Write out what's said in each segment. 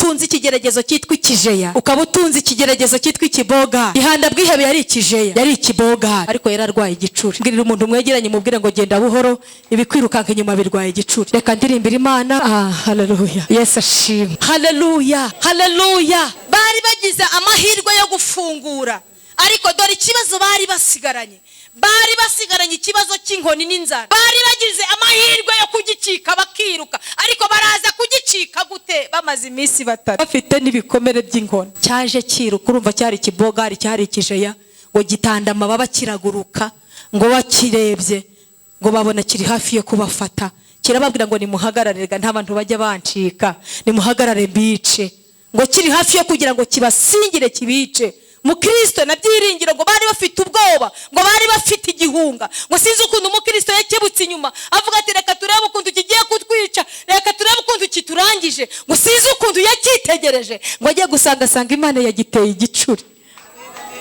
Utunze ikigeragezo cyitwa ikijeya, ukaba utunze ikigeragezo cyitwa ikiboga. Gihanda bwihebe yari ikijeya, yari ikiboga, ariko yararwaye igicuri. Mbwirira umuntu mwegeranye, mubwire ngo genda buhoro, ibikwirukanka inyuma birwaye igicuri. Reka ndirimbire Imana. Ah, haleluya! Yesu ashimwe! Haleluya, haleluya! Bari bagize amahirwe yo gufungura, ariko dore ikibazo bari basigaranye. Bari basigaranye ikibazo cy'inkoni n'inzara. Bari bagize amahirwe yo kugicika bakiruka, ariko baraza kugicika gute bamaze iminsi 3 bafite n'ibikomere by'inkoni? Cyaje kiruka, urumva cyari ikibogari, cyari ikijeya, ngo gitanda amababa kiraguruka, ngo bakirebye ngo babona kiri hafi yo kubafata. Kirababwira ngo nimuhagarare, nta bantu bajya bancika, nimuhagarare mbice. Ngo kiri hafi yo kugira ngo kibasingire kibice. Mukristo na Byiringiro ngo bari bafite ubwoba, ngo bari bafite igihunga. Ngo sinzi ukuntu umukristo yakebutse inyuma avuga ati reka turebe ukuntu kigiye kutwica, reka turebe ukuntu kiturangije. Ngo sinzi ukuntu yacyitegereje, ngo ajye gusanga asanga Imana yagiteye igicuri.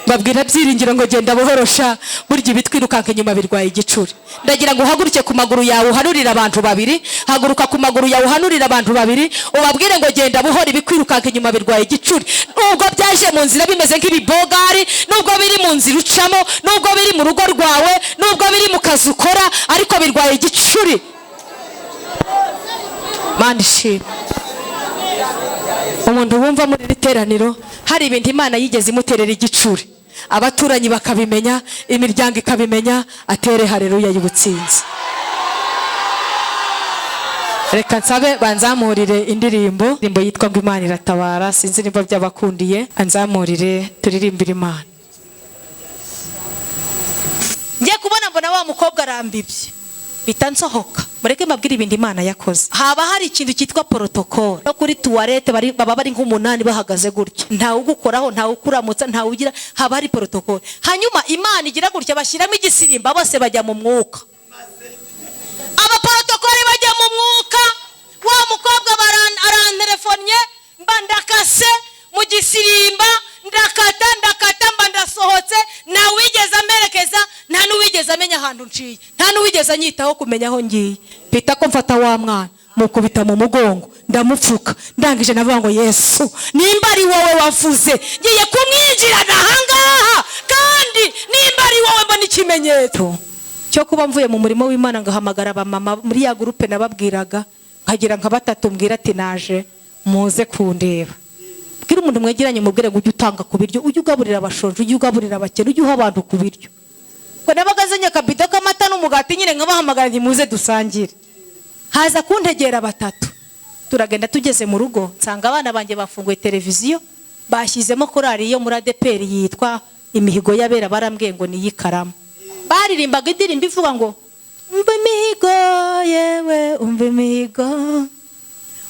Babwira Byiringiro ngo genda buhorosha, burya ibitwirukanka inyuma birwaye igicuri. Ndagira ngo uhaguruke ku maguru yawe uhanurire abantu babiri. Haguruka ku maguru yawe uhanurire abantu babiri, ubabwire ngo genda buhoro, ibikwirukanka inyuma birwaye igicuri. Nubwo byaje mu nzira bimeze nk'ibibogari, nubwo biri mu nzira ucamo, nubwo biri mu rugo rwawe, nubwo biri mu kazi ukora, ariko birwaye igicuri. Mana ishimwe! Umuntu wumva muri iri teraniro hari ibintu Imana yigeze imuterera igicuri, abaturanyi bakabimenya, imiryango ikabimenya, atere hareruya y'ubutsinzi. Reka nsabe banzamurire indirimbo yitwa ngo Imana iratabara. Sinzi nimba byabakundiye, anzamurire turirimbire Imana. Ngiye kubona mbona wa mukobwa arambibye, mpita nsohoka. Mureke mbabwire ibintu Imana yakoze. Haba hari ikintu cyitwa protocole no kuri toilette, baba bari nk'umunani bahagaze gutya, ntawe ugukoraho, ntawe ukuramutsa, ntawe ugira. Haba hari protocole. Hanyuma Imana igira gutya, bashyiramo igisirimba, bose bajya mu mwuka, abaporotokole bajya mu mwuka. Wa mukobwa arantelefonnye, mba ndakase mu gisirimba, ndakata, ndakata, mba ndasohotse. Ntawigeze amerekeza, nta n'uwigeze amenya ahantu nciye, nta n'uwigeze anyitaho kumenya aho ngiye. Mpita ko mfata wa mwana, mukubita mu mugongo, ndamupfuka. Ndangije navuga ngo Yesu, nimba ari wowe wavuze, ngiye kumwinjirana ahangaha, kandi nimba ari wowe mbona ikimenyetso cyo kuba mvuye mu murimo w'Imana. Ngahamagara abamama muri ya groupe nababwiraga, nkagira nka batatu mbwira ati naje, muze kundeba. Bwira umuntu mwegeranye, mubwire ngo ujye utanga ku biryo, ujye ugaburira abashonje, ujye ugaburira abakene, ujye uha abantu ku biryo. Ngo nabaga azanye akabido k'amata n'umugati nyine, nkabahamagara nti muze dusangire. Haza kuntegera batatu, turagenda. Tugeze mu rugo nsanga abana banjye bafunguye televiziyo, bashyizemo korali yo muri ADEPR yitwa Imihigo y'Abera. Barambwiye ngo ni iy'Ikarama. Baririmbaga indirimbo ivuga ngo umva imihigo, yewe umva imihigo,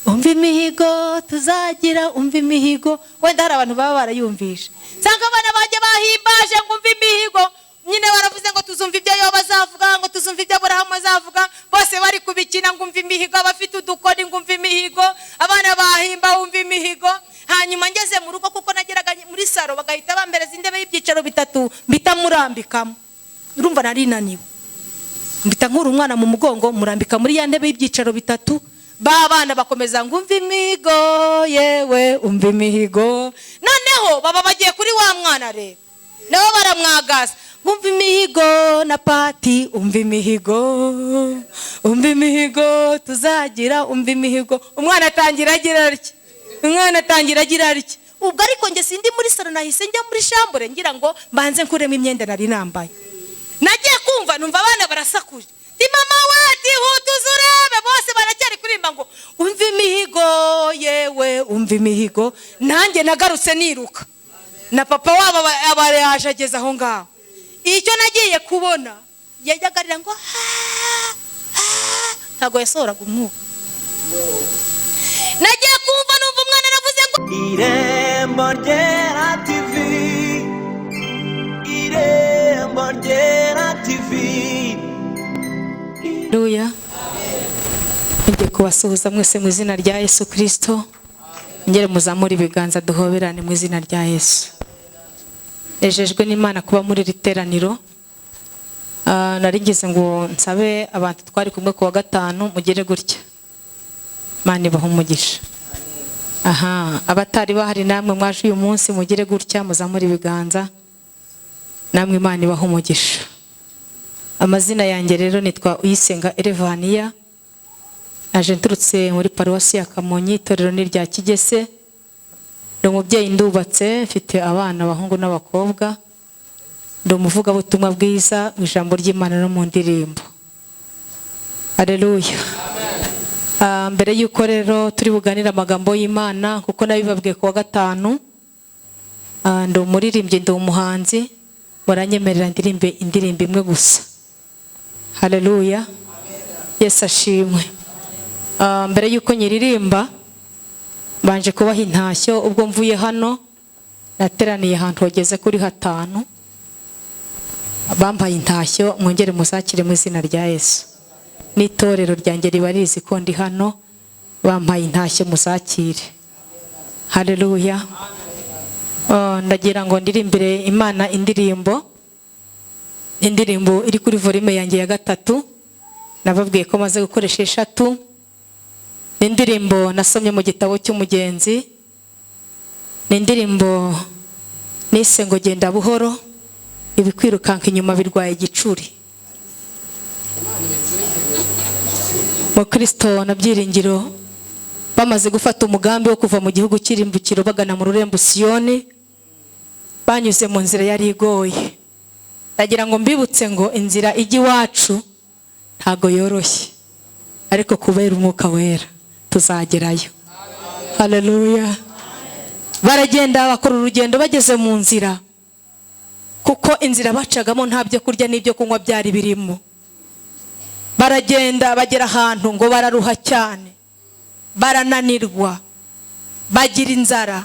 umva imihigo tuzagira, umva imihigo. Wenda hari abantu baba barayumvishe. Nsanga abana banjye bahimbaje ngo umva imihigo nyine, baravuze ngo tuzumva ibyo Yoba azavuga, ngo tuzumva ibyo Aburahamu azavuga. Bose bari kubikina ngo umva imihigo, abafite udukoni ngo umva imihigo, abana bahimba umva imihigo. Hanyuma ngeze mu rugo, kuko nageraga muri salon bagahita bampereza intebe y'ibyicaro bitatu, mpita murambikamo. Urumva nari naniwe, mpita nkura umwana mu mugongo, murambika muri ya ntebe y'ibyicaro bitatu. Ba bana bakomeza ngo umva imihigo, yewe umva imihigo. Noneho baba bagiye kuri wa mwana rero, nabo baramwagaza ngo umva imihigo na Pati, umva imihigo, umva imihigo tuzagira, umva imihigo. Umwana atangira agira atya, umwana atangira agira atya. Ubwo ariko njye sindi muri salon, nahise njya muri chambre ngira ngo mbanze nkuremo imyenda nari nambaye. Nagiye kumva numva abana barasakuje ti mama we, tihuta uze urebe. Bose baracyari kuririmba ngo umva imihigo, yewe umva imihigo. Nanjye nagarutse niruka, na papa wabo aba yaje ageze aho ngaho. Icyo nagiye kubona, yajyaga arira ngo ha ha, ntabwo yasohoraga umwuka. Nagiye kumva numva umwana aravuze ngo Irembo Ryera TV, Irembo Ryera TV. Haleluya! Ngiye kubasuhuza mwese mu izina rya Yesu Kirisito. Ngere muzamure ibiganza duhoberane mu izina rya Yesu. Nejejwe n'Imana kuba muri iri teraniro. Nari ngize ngo nsabe abantu twari kumwe ku wa gatanu mugere gutya. Imana ibahe umugisha. Aha, abatari bahari namwe mwaje uyu munsi mugire gutya muzamure ibiganza, namwe Imana ibaha umugisha. Amazina yanjye rero nitwa Uyisenga Erevaniya, naje nturutse muri paruwasi ya Kamonyi, itorero ni irya Kigese. Ndi umubyeyi, ndubatse, mfite abana abahungu n'abakobwa. Ndi umuvugabutumwa bwiza mu ijambo ry'Imana no mu ndirimbo. Haleluya. Mbere y'uko rero turi buganire amagambo y'Imana, kuko nabibabwiye ku wa gatanu, ndi umuririmbyi, ndi umuhanzi, baranyemerera ndirimbe indirimbo imwe gusa. Haleluya. Yesu ashimwe. Mbere y'uko nyiririmba, mbanje kubaha intashyo. Ubwo mvuye hano nateraniye ahantu hageze kuri 5, bampaye intashyo, mwongere muzakire mu izina rya Yesu. N'itorero ryanjye riba rizi ko ndi hano, bampaye intashyo, muzakire. Haleluya. Ndagira ngo ndirimbire Imana indirimbo iri kuri volume yanjye ya 3. Nababwiye ko maze gukoresha 3. Ni indirimbo nasomye mu gitabo cy'umugenzi, ni indirimbo nise ngo genda buhoro, ibikwirukanka inyuma birwaye igicuri. Mukristo na Byiringiro bamaze gufata umugambi wo kuva mu gihugu cy'irimbukiro bagana mu rurembo Siyoni, banyuze mu nzira yari igoye. Ndagira ngo mbibutse ngo inzira ijya iwacu ntago yoroshye, ariko kubera umwuka wera tuzagerayo. Haleluya. Baragenda bakora urugendo, bageze mu nzira, kuko inzira bacagamo nta byo kurya n'ibyo kunywa byari birimo. Baragenda bagera ahantu ngo bararuha cyane, barananirwa, bagira inzara,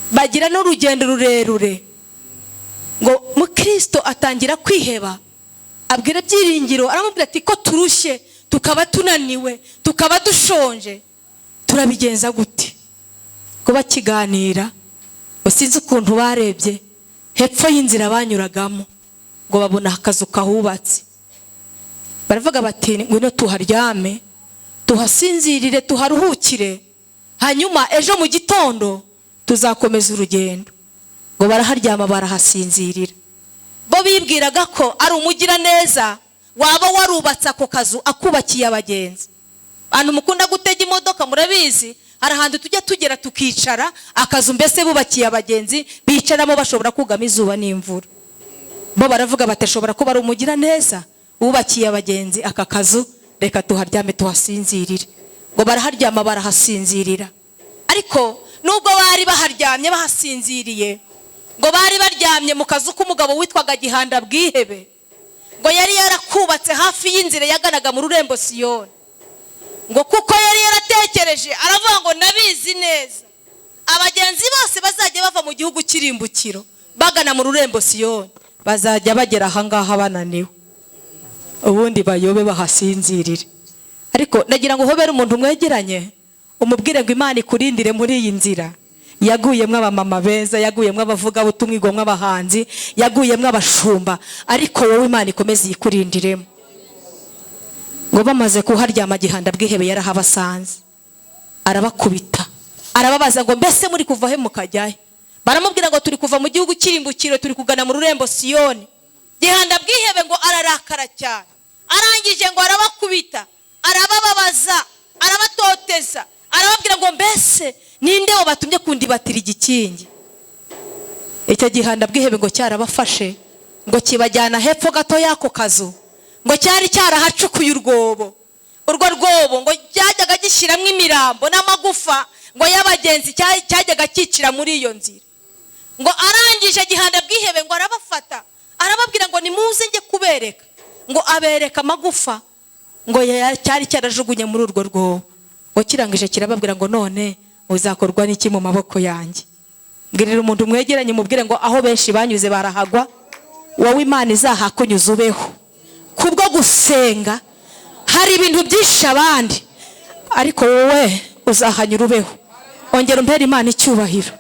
bagira n'urugendo rurerure. Ngo Mukristo atangira kwiheba, abwira Byiringiro, aramubwira ati ko turushye, tukaba tunaniwe, tukaba dushonje, turabigenza gute? Ngo bakiganira, ngo sinzi ukuntu barebye hepfo y'inzira banyuragamo, ngo babona akazu kahubatse. Baravuga bati ngwino tuharyame, tuhasinzirire, tuharuhukire, hanyuma ejo mu gitondo tuzakomeza urugendo. Ngo baraharyama barahasinzirira. Bo bibwiraga ko ari umugiraneza waba warubatse ako kazu akubakiye abagenzi. Abantu mukunda gutega imodoka murabizi, hari ahantu tujya tugera tukicara, akazu mbese bubakiye abagenzi bicaramo bashobora kugama izuba n'imvura. Bo baravuga batashobora kuba ari umugiraneza wubakiye abagenzi aka kazu, reka tuharyame tuhasinzirire. Ngo baraharyama barahasinzirira. Ariko nubwo bari baharyamye bahasinziriye, ngo bari baryamye mu kazu k'umugabo witwaga Gihanda Bwihebe, ngo yari yarakubatse hafi y'inzira yaganaga mu rurembo Siyoni. Ngo kuko yari yaratekereje, aravuga ngo nabizi neza, abagenzi bose bazajya bava mu gihugu cy'irimbukiro bagana mu rurembo Siyoni, bazajya bagera ahangaha bananiwe, ubundi bayobe bahasinzirire. Ariko nagira ngo uhobere umuntu mwegeranye, umubwire ngo Imana ikurindire muri iyi nzira. Yaguyemwo abamama beza, yaguyemwo abavugabutumwa, igomwa abahanzi, yaguyemwo abashumba, ariko wowe Imana ikomeze yikurindiremo. Ngo bamaze kuharyama, Gihanda Bwihebe yarahabasanze, arabakubita, arababaza ngo mbese muri kuva he mukajyahe? Baramubwira ngo turi kuva mu gihugu cy'irimbukiro, turi kugana mu rurembo Siyoni. Gihanda Bwihebe ngo ararakara cyane, arangije ngo arabakubita, arabababaza, arabatoteza, arababwira ngo mbese ninde wabatumye kundibatira igikingi? Icyo Gihanda Bwihebe ngo cyarabafashe, ngo kibajyana hepfo gato y'ako kazu, ngo cyari cyarahacukuye urwobo. Urwo rwobo ngo cyajyaga gishyiramo imirambo n'amagufa ngo y'abagenzi cyajyaga cyicira muri iyo nzira. Ngo arangije Gihanda Bwihebe ngo arabafata, arababwira ngo nimuze njye kubereka. Ngo abereka amagufa ngo cyari cyarajugunye muri urwo rwobo. Ngo kirangije kirababwira ngo none uzakorwa n'iki mu maboko yanjye? Mbwirira umuntu mwegeranye, mubwire ngo aho benshi banyuze barahagwa, wowe Imana izahakunyuza ubeho. Kubwo gusenga hari ibintu byinshi abandi, ariko wowe uzahanyura ubeho. Ongera umpere Imana icyubahiro.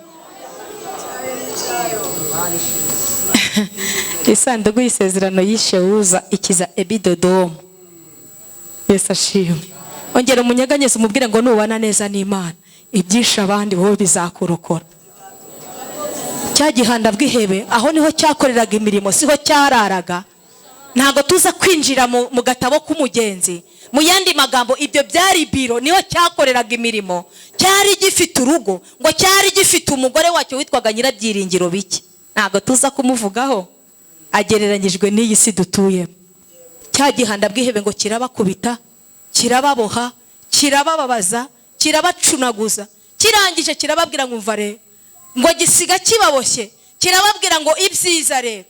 Isanduku y'isezerano yishe Uza ikiza Ebidodomu. Yesu ashimwe. Ongera umunyeganyeze umubwire ngo nubana neza n'Imana, Ibyishe abandi wowe bizakurokora. Cya gihanda bw'ihebe aho niho cyakoreraga imirimo, siho cyararaga. Ntabwo tuza kwinjira mu gatabo k'umugenzi. Mu yandi magambo, ibyo byari biro, niho cyakoreraga imirimo. Cyari gifite urugo, ngo cyari gifite umugore wacyo witwaga Nyirabyiringiro Bike. Ntabwo tuza kumuvugaho, agereranyijwe n'iyi si dutuyemo. Cya gihanda bw'ihebe ngo kirabakubita, kirababoha, kirabababaza, kirabacunaguza. Kirangije kirababwira ngo umva rero, ngo gisiga kibaboshye, kirababwira ngo ibyiza rero,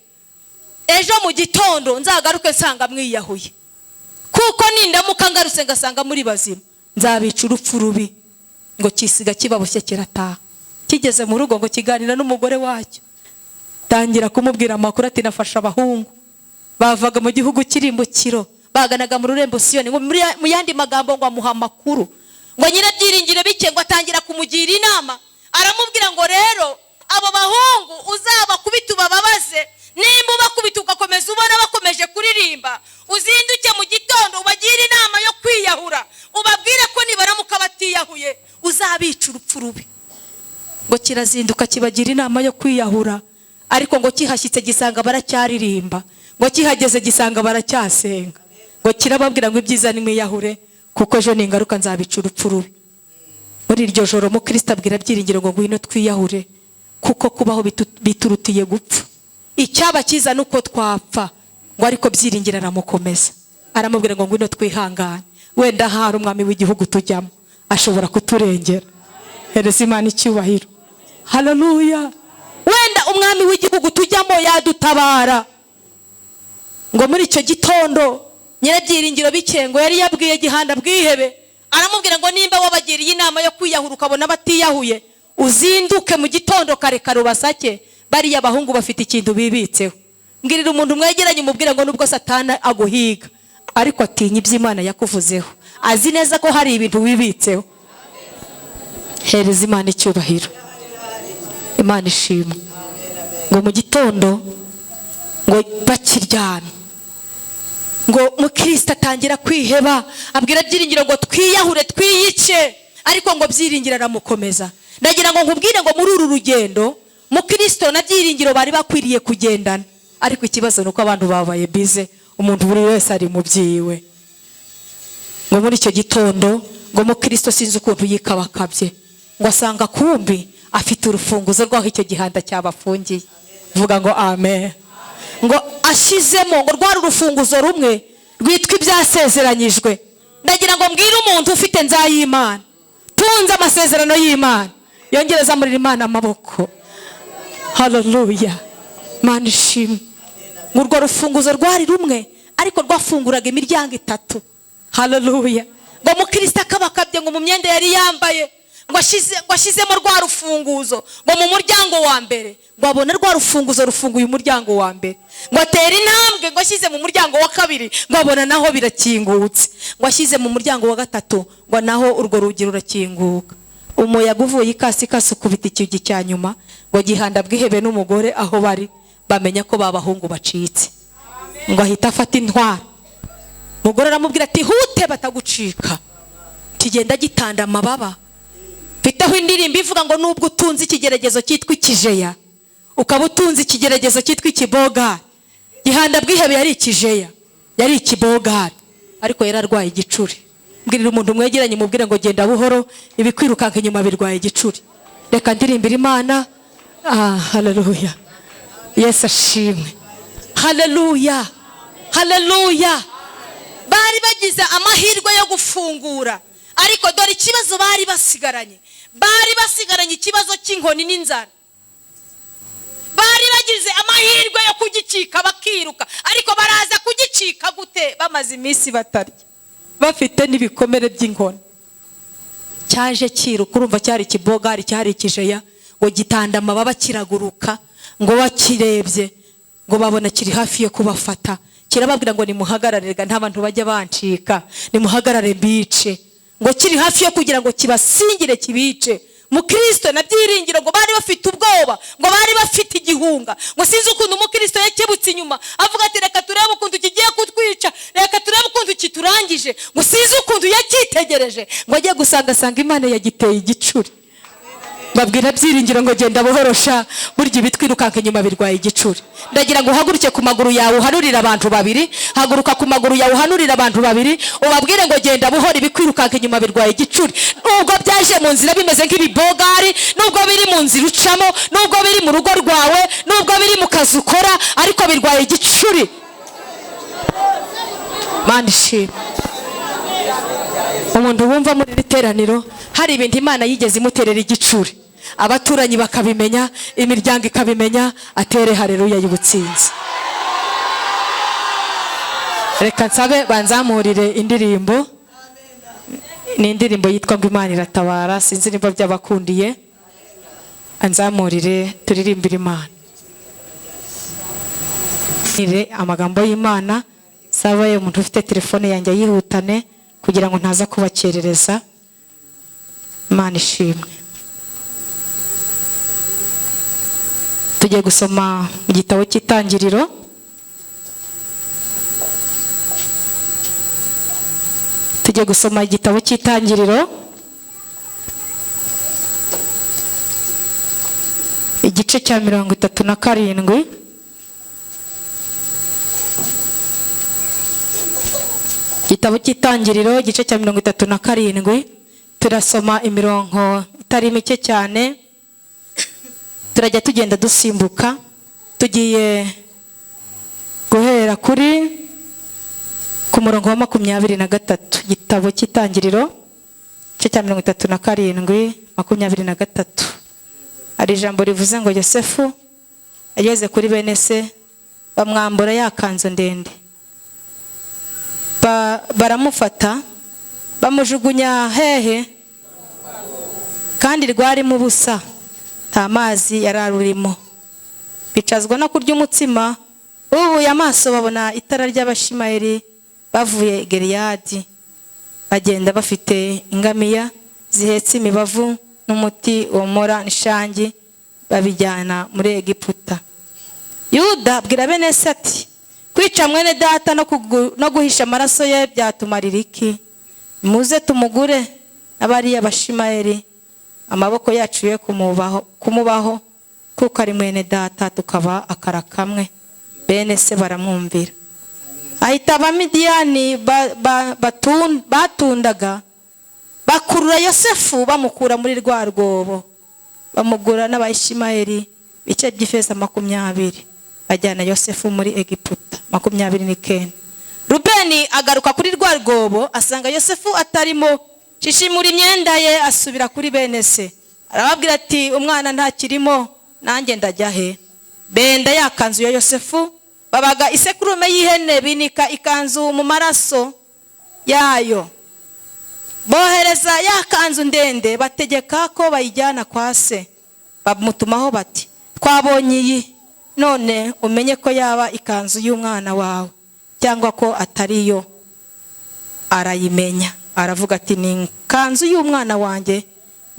ejo mu gitondo nzagaruke nsanga mwiyahuye, kuko nindamuka ngarutse ngasanga muri bazima nzabica urupfu rubi. Ngo kisiga kibaboshye kirataha. Kigeze mu rugo ngo kiganira n'umugore wacyo, tangira kumubwira amakuru ati nafashe abahungu bavaga mu gihugu cy'irimbukiro baganaga mu rurembo Siyoni. Ngo mu yandi magambo ngo amuha amakuru. Ngo Nyirabyiringiro Bike ngo atangira kumugira inama, aramubwira ngo rero abo bahungu uzabakubita ubababaze, nimba ubakubita ugakomeza ubona bakomeje kuririmba, uzinduke mu gitondo ubagire inama yo kwiyahura, ubabwire ko nibaramuka batiyahuye uzabica urupfu rubi. Ngo kirazinduka kibagira inama yo kwiyahura, ariko ngo kihashyitse gisanga baracyaririmba, ngo kihageze gisanga baracyasenga. Ngo kirababwira ngo ibyiza nimwiyahure, kuko ejo ningaruka nzabica urupfu rubi. Muri iryo joro Mukristo abwira Byiringiro ngo ngwino twiyahure, kuko kubaho biturutiye gupfa, icyaba cyiza nuko twapfa. Ngo ariko Byiringiro aramukomeza, aramubwira ngo ngwino twihangane, wenda ahari umwami w'igihugu tujyamo ashobora kuturengera. Hereza Imana icyubahiro. Haleluya. Wenda umwami w'igihugu tujyamo yadutabara. Ngo muri icyo gitondo Nyirabyiringiro Bike ngo yari yabwiye gihanda bwihebe, aramubwira ngo nimba wabagiriye inama yo kwiyahura ukabona batiyahuye, uzinduke mu gitondo kare kare ubasake, bariya bahungu bafite ikintu bibitseho. Mbwirira umuntu mwegeranye umubwire ngo nubwo Satani aguhiga, ariko atinya iby'Imana yakuvuzeho, azi neza ko hari ibintu wibitseho. Hereza Imana icyubahiro. Imana ishimwe. Ngo mu gitondo ngo bakiryamye, ngo Mukristo atangira kwiheba, abwira Byiringiro ngo twiyahure twiyice, ariko ngo Byiringiro aramukomeza. Ndagira ngo nkubwire ngo muri uru rugendo Mukristo na Byiringiro bari bakwiriye kugendana, ariko ikibazo nuko abantu babaye bize, umuntu buri wese ari mu byiwe. Ngo muri icyo gitondo ngo Mukristo sinzi ukuntu yikabakabye, ngo asanga kumbi afite urufunguzo rwaho icyo gihanda cyabafungiye. Vuga ngo amen. Ngo ashyizemo ngo rwari urufunguzo rumwe rwitwa ibyasezeranyijwe. Ndagira ngo mbwire umuntu ufite nzayimana, tunze amasezerano y'Imana, yongereza muri Imana amaboko. Haleluya. Imana ishimwe. Ngo urwo rufunguzo rwari rumwe, ariko rwafunguraga imiryango itatu. Haleluya. Ngo Mukristo akabakabye ngo mu myenda yari yambaye, ngo ashyizemo rwa rufunguzo, ngo mu muryango wa mbere ngo abone rwa rufunguzo rufunguye umuryango wa mbere, ngo atera intambwe ngo ashyize mu muryango wa kabiri, ngo abona naho birakingutse, ngo ashyize mu muryango wa gatatu, ngo naho urwo rugi rurakinguka. Umuyaga uvuye ikasi ikasi ukubita icyugi cya nyuma, ngo gihanda bwihebe n'umugore aho bari bamenya ko babahungu bacitse. Ngo ahita afata intwaro. Umugore aramubwira ati hute batagucika. Kigenda gitanda amababa. Mfiteho indirimbo ivuga ngo nubwo utunze ikigeragezo cyitwa ikijeya, ukaba utunze ikigeragezo cyitwa ikibogari. Gihanda bwihebe yari ikijeya, yari ikibogari, ariko yararwaye igicuri. Mbwirira umuntu mwegeranye mubwire ngo genda buhoro, ibikwirukanka inyuma birwaye igicuri. Reka ndirimbire Imana. Haleluya. Yesu ashimwe. Haleluya. Haleluya. Bari bagize amahirwe yo gufungura, ariko dore ikibazo bari basigaranye. Bari basigaranye ikibazo cy'inkoni n'inzara. Bari bagize amahirwe yo kugicika bakiruka, ariko baraza kugicika gute bamaze iminsi batarya, bafite n'ibikomere by'inkoni. Cyaje kiruka, urumva cyari ikibogari, cyari ikijeya, ngo gitanda amababa kiraguruka, ngo bakirebye ngo babona kiri hafi yo kubafata. Kirababwira ngo nimuhagarare, nta bantu bajya bancika, nimuhagarare mbice. Ngo kiri hafi yo kugira ngo kibasingire kibice. Mukristo na Byiringiro ngo bari bafite ubwoba, ngo bari bafite igihunga, ngo sinzi ukuntu Mukristo yakebutse inyuma avuga ati reka turebe ukuntu kigiye kutwica, reka turebe ukuntu kiturangije. Ngo sinzi ukuntu yakitegereje. Aragitegereje ngo ajye gusanga asanga Imana yagiteye igicuri. Babwira Byiringiro ngo genda buhorosha, burya ibitwirukanka inyuma birwaye igicuri. Ndagira ngo uhaguruke ku maguru yawe uhanurire abantu babiri. Haguruka ku maguru yawe uhanurire abantu babiri, ubabwire ngo genda buhoro, ibikwirukanka inyuma birwaye igicuri. Nubwo byaje mu nzira bimeze nk'ibibogari, nubwo biri mu nzira ucamo, nubwo biri mu rugo rwawe, nubwo biri mu kazi ukora, ariko birwaye igicuri. Mana ishimwe. Umuntu wumva muri iri teraniro hari ibintu Imana yigeze imuterera igicuri, abaturanyi bakabimenya, imiryango ikabimenya, atere haleluya y'ubutsinzi. Reka nsabe banzamurire indirimbo. Ni indirimbo yitwa ngo Imana iratabara, sinzi nimba byabakundiye. Anzamurire turirimbire Imana. Nire amagambo y'Imana. Sabaye umuntu ufite telefone yanjye yihutane kugira ngo ntaza kubakerereza. Imana ishimwe. Tugiye gusoma mu gitabo cy'Itangiriro. Tugiye gusoma igitabo cy'Itangiriro igice cya 37. Igitabo cy'Itangiriro igice cya 37, turasoma imirongo itari mike cyane, turajya tugenda dusimbuka. Tugiye guhera kuri ku murongo wa 23. Igitabo cy'Itangiriro igice cya 37 23. Hari ijambo rivuze ngo Yosefu ageze kuri bene se bamwambura ya kanzu ndende, baramufata bamujugunya hehe, kandi rwarimo ubusa, nta mazi yari arurimo. Bicazwa no kurya umutsima, ubuye amaso babona itara ry'Abashimayeli bavuye Gileyadi, bagenda bafite ingamiya zihetse imibavu n'umuti womora n'ishangi, babijyana muri Egiputa. Yuda abwira bene se ati kwica mwene data no guhisha amaraso ye byatumarira iki? Muze tumugure n'abariya Bashimayeli, amaboko yacu ye kumubaho, kuko ari mwene data, tukaba akara kamwe. Bene se baramwumvira. Ahita Abamidiyani batundaga bakurura Yosefu bamukura muri rwa rwobo, bamugura n'Abayishimayeli bice by'ifeza 20, bajyana Yosefu muri Egiputa. 29. Rubeni agaruka kuri rwa rwobo asanga Yosefu atarimo, shishimura imyenda ye asubira kuri bene se, arababwira ati umwana ntakirimo, nanjye ndajya he? Benda ya kanzu ya Yosefu, babaga isekurume y'ihene, binika ikanzu mu maraso yayo, bohereza ya kanzu ndende, bategeka ko bayijyana kwa se. Bamutumaho bati twabonye iyi, none umenye ko yaba ikanzu y'umwana wawe cyangwa ko atari yo. Arayimenya, aravuga ati ni ikanzu y'umwana wanjye,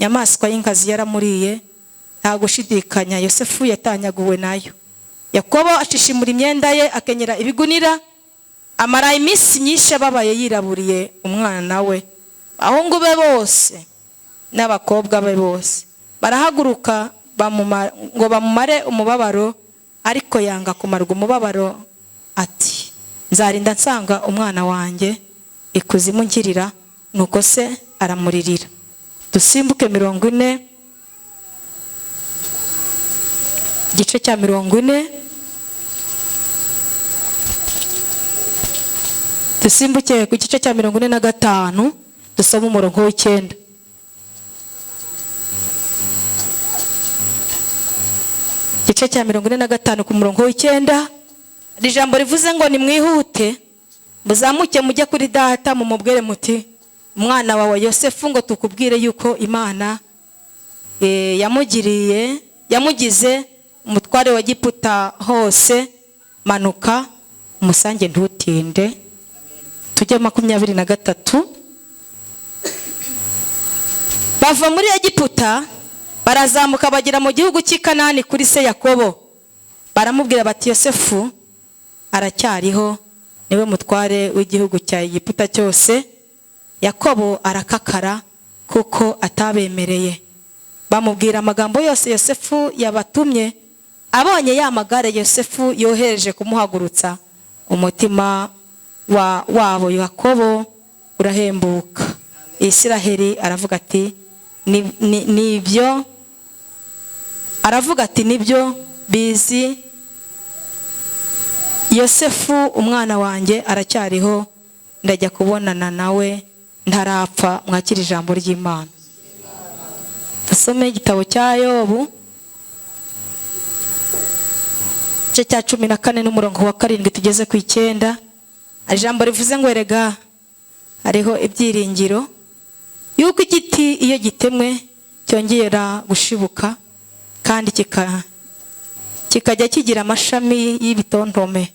nyamaswa y'inkazi yaramuriye, nta gushidikanya Yosefu yatanyaguwe nayo. Yakobo ashishimura imyenda ye, akenyera ibigunira, amara iminsi myinshi ababaye yiraburiye umwana we. Abahungu be bose n'abakobwa be bose barahaguruka ngo bamumare umubabaro, ariko yanga kumarwa umubabaro, ati nzarinda nsanga umwana wanjye ikuzimu nkirira. Nuko se aramuririra. Dusimbuke 40, igice cya 40, dusimbuke ku gice cya 45, dusome umurongo w'9. Igice cya 45 ku murongo w'9, ijambo rivuze ngo nimwihute muzamuke mujye kuri data, mumubwire muti umwana wawe Yosefu ngo tukubwire yuko Imana yamugize umutware wa Egiputa hose, manuka umusange ntutinde. Tujye 23. Bava muri Egiputa barazamuka bagera mu gihugu cy'i Kanani kuri se Yakobo. Baramubwira bati Yosefu aracyariho, niwe mutware w'igihugu cya Egiputa cyose. Yakobo arakakara kuko atabemereye. Bamubwira amagambo yose Yosefu yabatumye. Abonye ya magare Yosefu yohereje kumuhagurutsa, umutima wabo Yakobo urahembuka. Isiraheli aravuga ati nibyo, aravuga ati nibyo bizi, Yosefu umwana wanjye aracyariho, ndajya kubonana nawe ntarapfa. Mwakira ijambo ry'Imana. Dusome igitabo cya Yobu igice cya 14 n'umurongo wa 7 tugeze ku 9. Ijambo rivuze ngo erega hariho ibyiringiro yuko igiti iyo gitemwe cyongera gushibuka, kandi kikajya kigira amashami y'ibitontome,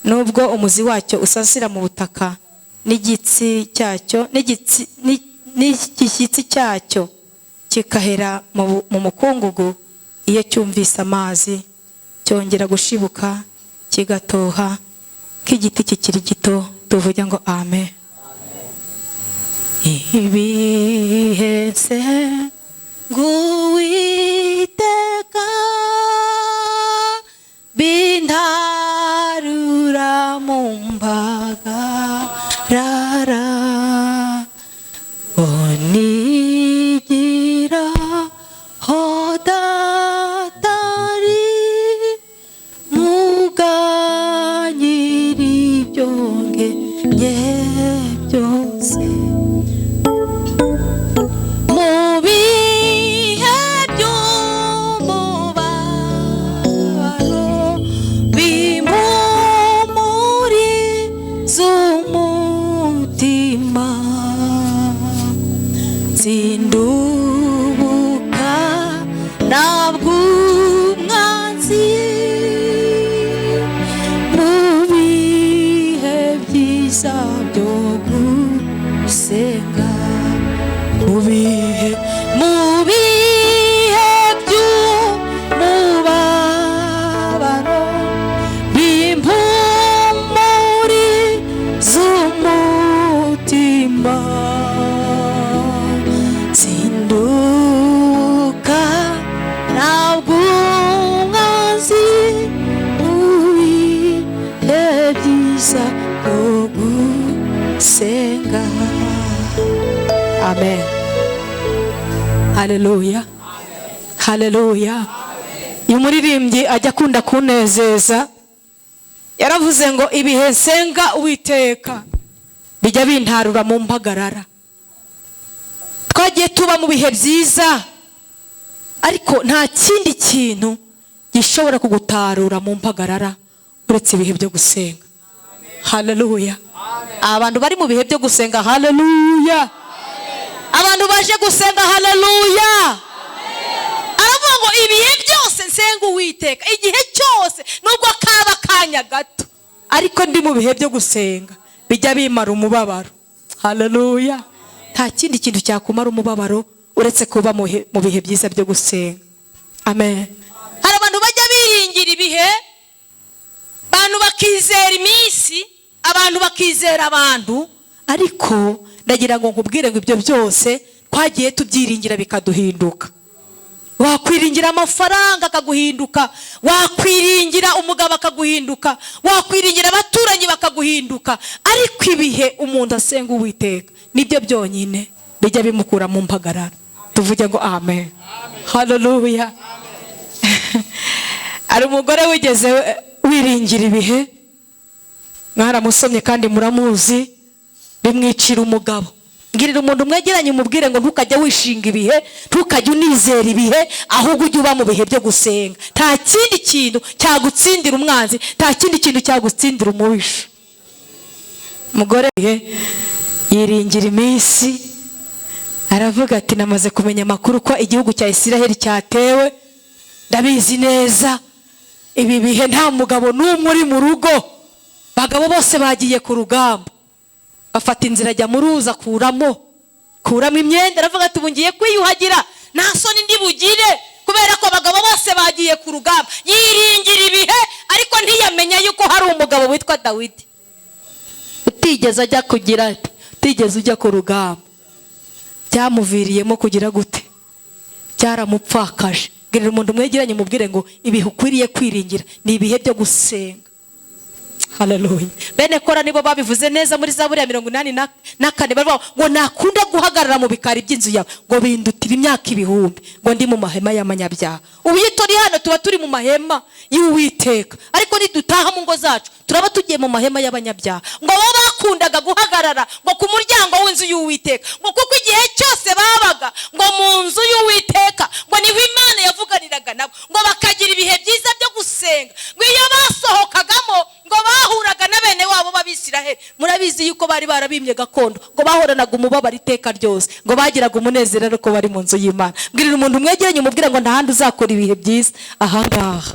nubwo umuzi wacyo usasira mu butaka, n'igitsi cyacyo n'igishyitsi cyacyo kikahera mu mukungugu, iyo cyumvise amazi cyongera gushibuka kigatoha k'igiti kikiri gito. Tuvuge ngo amen. Ibihetse ng'Uwiteka bintarura mu mbagarara, onigira hodatari muganyiri byongenye byose. Mu bihe by'umubabaro bimpumuriza umutima, zindubuka nabw'umwanzi, mu bihe byiza byo gusenga, mu bihe by'umubabaro bimpumuriza umutima, zinduka nabw'umwanzi, mu bihe byiza byo gusenga. Amen. Haleluya, haleluya. Uyu muririmbyi ajya akunda kunezeza, yaravuze ngo ibihe nsenga Uwiteka bijya bintarura mu mpagarara. Twagiye tuba mu bihe byiza, ariko nta kindi kintu gishobora kugutarura mu mpagarara uretse ibihe byo gusenga. Haleluya. Abantu bari mu bihe byo gusenga, haleluya. Abantu baje gusenga, haleluya. Aravuga ngo ibihe byose nsenga Uwiteka, igihe cyose nubwo kaba akanya gato, ariko ndi mu bihe byo gusenga bijya bimara umubabaro. Haleluya. Nta kindi kintu cyakumara umubabaro uretse kuba mu bihe byiza byo gusenga. Amen. Hari abantu bajya biringira ibihe, abantu bakizera iminsi, abantu bakizera abantu, ariko ndagira ngo nkubwire ngo ibyo byose twagiye tubyiringira bikaduhinduka. Wakwiringira amafaranga akaguhinduka, wakwiringira umugabo akaguhinduka, wakwiringira abaturanyi bakaguhinduka, ariko ibihe umuntu asenga Uwiteka nibyo byonyine bijya bimukura mu mpagarara. Tuvuge ngo amen. Haleluya. Hari umugore wigeze wiringira ibihe, mwaramusomye kandi muramuzi, bimwicira umugabo. Ngirira umuntu mwegeranye umubwire ngo ntukajye wishinga ibihe, ntukajye unizera ibihe, ahubwo ujye uba mu bihe byo gusenga. Nta kindi kintu cyagutsindira umwanzi, nta kindi kintu cyagutsindira umubisha. Umugore yiringira iminsi, aravuga ati namaze kumenya amakuru ko igihugu cya Isiraheli cyatewe, ndabizi neza, ibi bihe nta mugabo n'umwe uri mu rugo, bagabo bose bagiye ku rugamba. Afata inzira ajya mu ruzi akuramo imyenda, aravuga ati ubu ngiye kwiyuhagira nta soni ndi bugire kubera ko abagabo bose bagiye ku rugamba. Yiringira ibihe, ariko ntiyamenya yuko hari umugabo witwa Dawidi utigeze ajya kugira, Utigeze ujya ku rugamba, byamuviriyemo kugira gute? Byaramupfakaje. Bwirira umuntu mwegeranye, umubwire ngo ibihe ukwiriye kwiringira ni ibihe byo gusenga. Haleluya. Bene Kora nibo babivuze neza muri Zaburi ya 84, baravuga ngo nakunda guhagarara mu bikari by'inzu yawe, ngo bindutira imyaka 1000 ngo ndi mu mahema y'amanyabyaha. Ubu iyo turi hano tuba turi mu mahema y'Uwiteka, ariko nidutaha mu ngo zacu turaba tugiye mu mahema y'abanyabyaha. Ngo bo bakundaga guhagarara ngo ku muryango w'inzu y'Uwiteka, ngo kuko igihe cyose babaga ngo mu nzu y'Uwiteka ngo niho Imana yavuganiraga nabo, ngo bakagira ibihe byiza byo gusenga. Ngo iyo basohokagamo ngo bahuraga na bene wabo b'Abisiraheli. Murabizi yuko bari barabimye gakondo, ngo bahoranaga umubabaro iteka ryose, ngo bagiraga umunezero ariko bari mu nzu y'Imana. Mbwirira umuntu mwegeranye, umubwire ngo nta handi uzakora ibihe byiza, ahangaha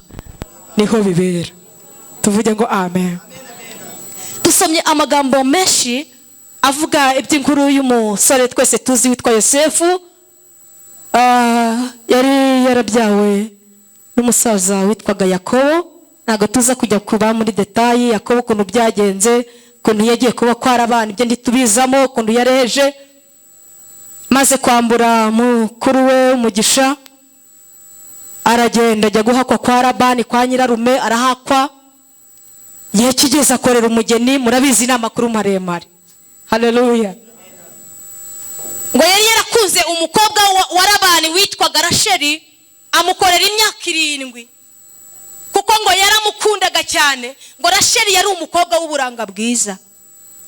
niho bibera. Tuvuge ngo amen. Dusomye amagambo menshi avuga iby'inkuru y'umusore twese tuzi witwa Yosefu. Yari yarabyawe n'umusaza witwaga Yakobo. Ntabwo tuza kujya kuba muri détails Yakobo, ukuntu byagenze, ukuntu yagiye kuba kwara abana, ibyo ntitubizamo, ukuntu yareje maze kwambura mukuru we umugisha, aragenda ajya guhakwa kwa Labani, kwa nyirarume, arahakwa. Igihe kigeze akorera umugeni. Murabizi, ni amakuru maremare. Haleluya. Ngo yari yarakunze umukobwa wa Labani witwaga Rasheli, amukorera imyaka 7 kuko ngo yaramukundaga cyane. Ngo Rasheli yari umukobwa w'uburanga bwiza.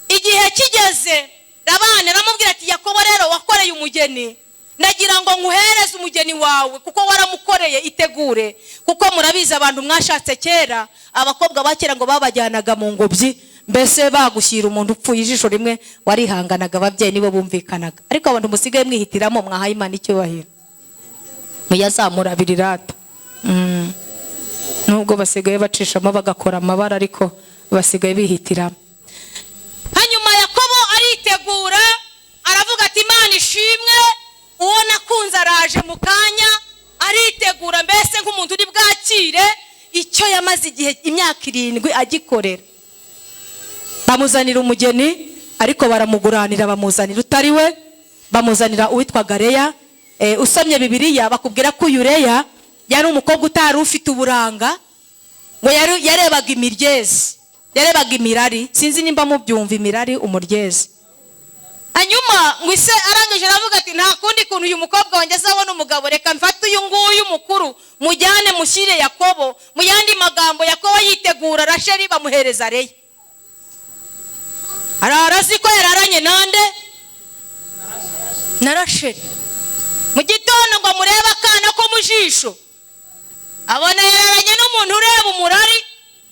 Igihe kigeze Labani aramubwira ati: "Yakobo rero wakoreye umugeni, ndagira ngo nkuhereze umugeni wawe kuko waramukoreye, itegure." Kuko murabizi, abantu mwashatse kera, abakobwa ba kera ngo babajyanaga mu ngobyi, mbese bagushyira umuntu upfuye ijisho rimwe, warihanganaga, ababyeyi nibo bumvikanaga. Ariko abantu musigaye mwihitiramo, mwahaye Imana icyubahiro, muyazamura abiri rata. Nubwo basigaye bacishamo bagakora amabara, ariko basigaye bihitiramo. Hanyuma Yakobo aritegura, aravuga ati: "Imana ishimwe, uwo nakunze araje mu kanya." Aritegura mbese nk'umuntu uri bwakire icyo yamaze igihe imyaka 7 agikorera. Bamuzanira umugeni, ariko baramuguranira, bamuzanira utari we, bamuzanira uwitwa Leya. Usomye Bibiliya bakubwira ko uyu Leya yari umukobwa utari ufite uburanga, ngo yarebaga imiryezi, yarebaga imirari. Sinzi nimba mubyumva, imirari, umuryezi. Hanyuma ngo ise arangije aravuga ati: "Nta kundi kuntu uyu mukobwa wanjye azabona umugabo, reka mfate uyu nguyu mukuru mujyane mushyire Yakobo." Mu yandi magambo, Yakobo yitegura Rasheli, bamuhereza Leya. Arara azi ko yararanye nande? Na Rasheli. Mu gitondo ngo murebe akana ko mu jisho, abona yararanye n'umuntu ureba umurari.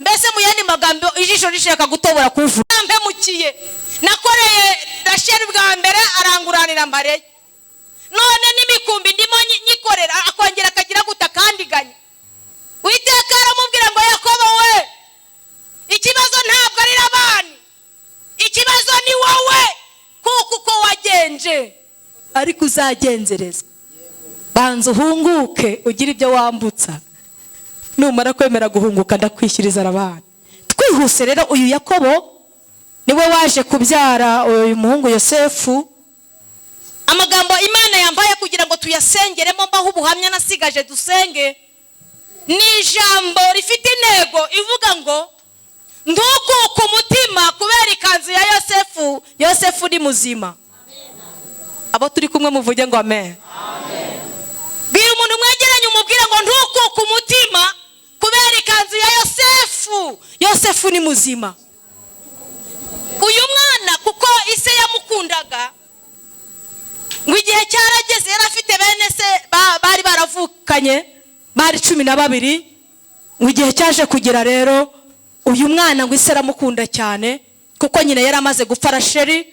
Mbese mu yandi magambo, ijisho rishaka gutobora kuvuga: "Mpemukiye, nakoreye Rasheli bwa mbere aranguranira mbareye, none n'imikumbi ndimo nyikorera akongera akagira guta akandiganya." Witeka aramubwira ngo: "Yakobo we, ikibazo ntabwo ari Labani, ikibazo ni wowe, kuko uko wagenje ariko uzagenzerezwa. Banza uhunguke, ugire ibyo wambutsa. Numara kwemera guhunguka, ndakwishyiriza Labani." Twihuse rero, uyu Yakobo niwe waje kubyara uyu muhungu Yosefu. Amagambo Imana yambaye kugira ngo tuyasengeremo, mbaho ubuhamya nasigaje dusenge, ni ijambo rifite intego ivuga ngo ntukuke umutima kubera ikanzu ya Yosefu. Yosefu ni muzima. Abo turi kumwe muvuge ngo amen. Bwira umuntu mwegeranye, umubwire ngo ntukuke umutima kubera ikanzu ya Yosefu, Yosefu ni muzima. Uyu mwana, kuko ise yamukundaga, ngo igihe cyarageze, yari afite bene se bari baravukanye, bari 12. Ngo igihe cyaje kugera rero, uyu mwana ngo ise aramukunda cyane, kuko nyina yari amaze gupfa Rasheli,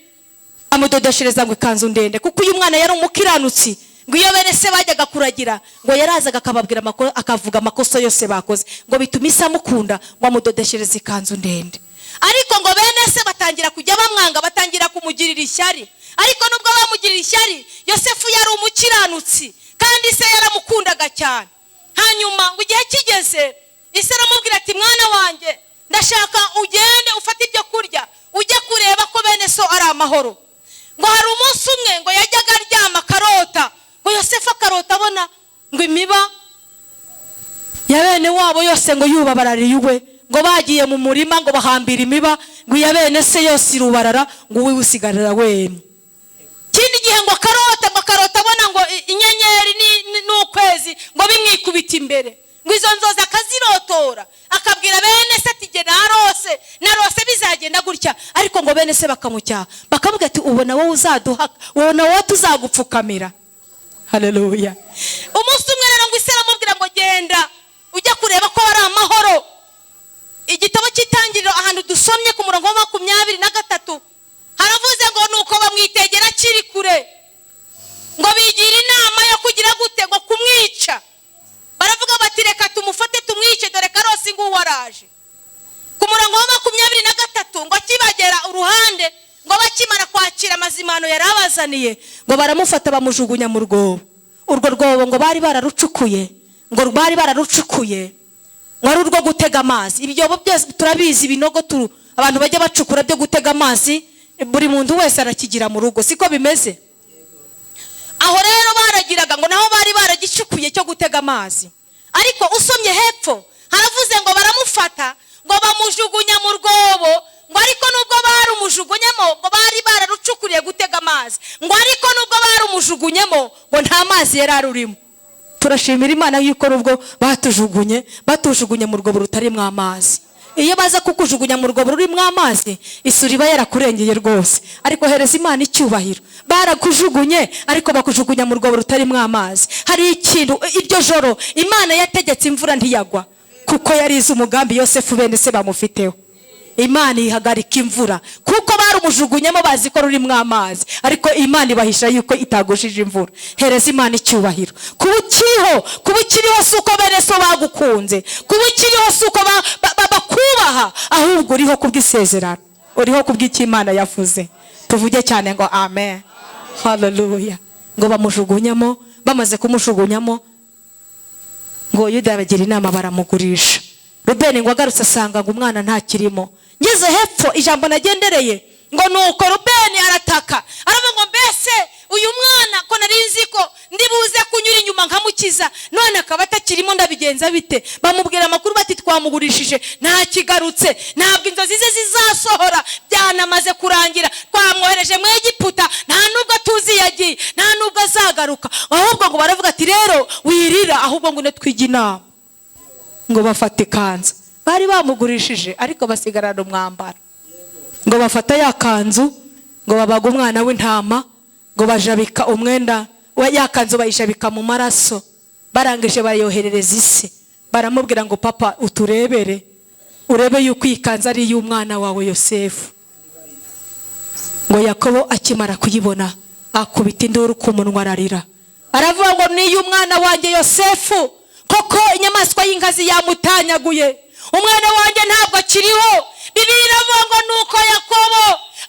amudodeshereza ngo ikanzu ndende, kuko uyu mwana yari umukiranutsi. Ngo iyo bene se bajyaga kuragira, ngo yarazaga akababwira akavuga amakosa yose bakoze, ngo bituma ise amukunda, ngo amudodeshereza ikanzu ndende. Ariko ngo bene se batangira kujya bamwanga, batangira kumugirira ishyari. Ariko nubwo bamugirira ishyari, Yosefu yari umukiranutsi kandi se yaramukundaga cyane. Hanyuma ngo igihe kigeze, ise aramubwira ati: "Mwana wanjye, ndashaka ugende ufate ibyo kurya, ujye kureba ko bene so ari amahoro." Ngo hari umunsi umwe ngo yajyaga aryama akarota, ngo Yosefu akarota abona ngo imiba ya bene wabo yose ngo yubabarariye iwe, ngo bagiye mu murima ngo bahambira imiba, ngo iya bene se yose irubarara, ngo uwiwe usigarira wemye. Ikindi gihe ngo akarota, ngo akarota abona ngo inyenyeri n'ukwezi ngo bimwikubita imbere, ngo izo nzozi akazirotora, akabwira bene se ati jye narose, narose bizagenda gutya. Ariko ngo bene se bakamucyaha, bakavuga ati ubona wowe uzaduha, ubona wowe tuzagupfukamira. Haleluya. Umunsi umwe rero ngo ise aramubwira ngo genda ujya kureba ko hari amahoro. Igitabo cy'Itangiriro ahantu dusomye ku murongo wa 23 haravuze ngo nuko bamwitegera akiri kure, ngo bigira inama yo kugira gute? Ngo kumwica. Baravuga bati reka tumufate tumwice, dore karosi nguwo araje. Ku murongo wa 23 ngo akibagera uruhande, ngo bakimara kwakira amazimano yari abazaniye, ngo baramufata bamujugunya mu rwobo. Urwo rwobo ngo bari bararucukuye, ngo bari bararucukuye ngo ari urwo gutega amazi. Ibyobo byose turabizi, ibinogo abantu bajya bacukura byo gutega amazi, buri muntu wese arakigira mu rugo, siko bimeze? Aho rero baragiraga ngo naho bari baragicukuye cyo gutega amazi. Ariko usomye hepfo haravuze ngo baramufata ngo bamujugunya mu rwobo, ngo ariko nubwo barumujugunyemo, ngo bari bararucukuriye gutega amazi, ngo ariko nubwo barumujugunyemo ngo nta mazi yari arurimo. Turashimira Imana yuko nubwo batujugunye, batujugunye mu rwobo rutarimo amazi. Iyo baza kukujugunya mu rwobo rurimo amazi, isuri iba yarakurengeye rwose. Ariko hereza Imana icyubahiro, barakujugunye ariko bakujugunya mu rwobo rutarimo amazi. Hari ikintu iryo joro Imana yategetse imvura ntiyagwa, kuko yarize umugambi Yosefu bene se bamufiteho. Imana ihagarika imvura kuko barumujugunyemo bazi ko rurimo amazi, ariko Imana ibahisha yuko itagushije imvura. Hereza Imana icyubahiro. Kuba ukiriho, kuba ukiriho si uko bene so bagukunze, kuba ukiriho si uko bakubaha, ahubwo uriho kubw'isezerano, uriho kubw'icyo Imana yavuze. Tuvuge cyane ngo amen, haleluya. Ngo bamujugunyamo, bamaze kumujugunyamo ngo Yuda abagira inama baramugurisha. Rubeni ngo agarutse asanga ngo umwana ntakirimo. Ngeze hepfo ijambo nagendereye ngo nuko Rubeni arataka, aravuga ngo mbese uyu mwana ko nari nzi ko ndibuze kunyura inyuma nkamukiza, none akaba atakirimo, ndabigenza bite? Bamubwira amakuru bati twamugurishije, ntakigarutse, ntabwo inzozi ze zizasohora, byanamaze kurangira, twamwohereje mu Egiputa, nta nubwo tuzi yagiye, nta nubwo azagaruka. Ahubwo ngo baravuga ati rero wirira, ahubwo ngo twige inama. Ngo bafata ikanzu bari bamugurishije, ariko basigarana umwambaro. Ngo bafata ya kanzu, ngo babaga umwana w'intama, ngo bajabika umwenda ya kanzu bayijabika mu maraso, barangije bayoherereza isi. Baramubwira ngo papa uturebere, urebe yuko iyi kanzu ari iy'umwana wawe Yosefu. Ngo Yakobo akimara kuyibona akubita induru ku munwa ararira, aravuga ngo ni iy'umwana wanjye Yosefu, koko inyamaswa y'inkazi yamutanyaguye, umwana wanjye ntabwo akiriho. Bibiliya iravuga ngo nuko Yakobo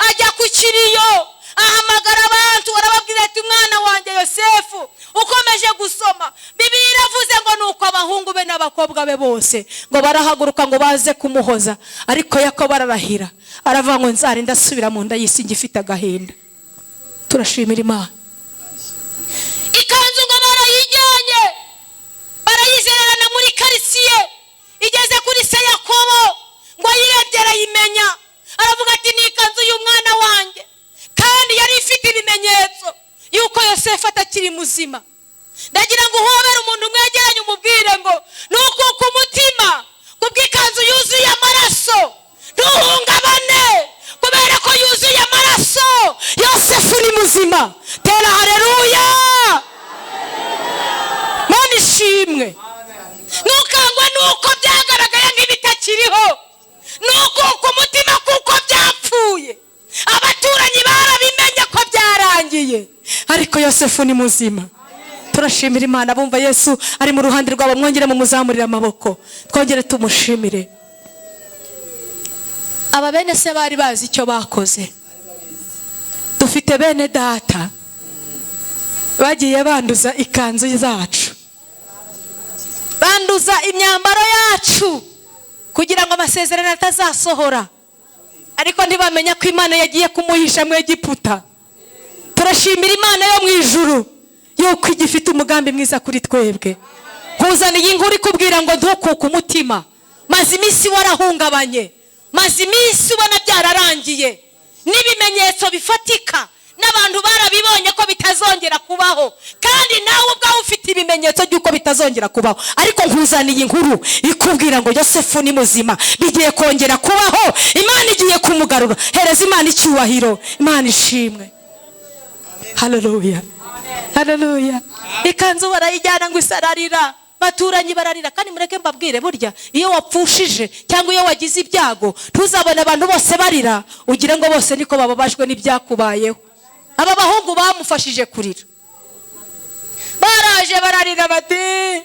ajya ku kiriyo, ahamagara abantu, arababwira ati umwana wanjye Yosefu. Ukomeje gusoma Bibiliya iravuze ngo nuko abahungu be n'abakobwa be bose ngo barahaguruka ngo baze kumuhoza, ariko Yakobo ararahira, aravuga ngo nzarinda asubira mu nda y'isi ngifite agahinda. Turashimira Imana. Ikanzu ngo barayijyanye, barayizererana muri karisiye, igeze kuri se Yakobo ngo ayirebye arayimenya, aravuga ati ni ikanzu y'umwana wanjye. Kandi yari ifite ibimenyetso yuko Yosefu atakiri muzima. Ndagira ngo uhobere umuntu mwegeranye umubwire ngo nukuka umutima kubw'ikanzu yuzuye amaraso, ntuhungabane kubera ko yuzuye amaraso. Yosefu ni muzima. Tera haleluya, Mana ishimwe. Ntukangwe nuko byagaragaye nk'ibitakiriho, nukuka umutima kuko byapfuye. Abaturanyi barabimenye ko byarangiye, ariko Yosefu ni muzima. Turashimira Imana. Bumva Yesu ari mu ruhande rwabo, mwongere mumuzamurire amaboko, twongere tumushimire. Aba bene se bari bazi icyo bakoze. Dufite bene data bagiye banduza ikanzu zacu, banduza imyambaro yacu kugira ngo amasezerano atazasohora, ariko ntibamenya ko Imana yagiye kumuhisha mu Egiputa. Turashimira Imana yo mu ijuru yuko igifite umugambi mwiza kuri twebwe. Nkuzaniye inkuru ikubwira ngo ntukuke umutima. Maze iminsi warahungabanye, maze iminsi ubona byararangiye, n'ibimenyetso bifatika n'abantu barabibonye ko bitazongera kubaho, kandi nawe ubwawe ufite ibimenyetso by'uko bitazongera kubaho. Ariko nkuzaniye inkuru ikubwira ngo Yosefu ni muzima, bigiye kongera kubaho, Imana igiye kumugarura. Hereza Imana icyubahiro, Imana ishimwe. Haleluya, haleluya. Ikanzu barayijyana ngo isararira, baturanyi bararira. Kandi mureke mbabwire, burya iyo wapfushije cyangwa iyo wagize ibyago, ntuzabone abantu bose barira ugire ngo bose niko bababajwe n'ibyakubayeho. Aba bahungu bamufashije kurira, baraje bararira bati,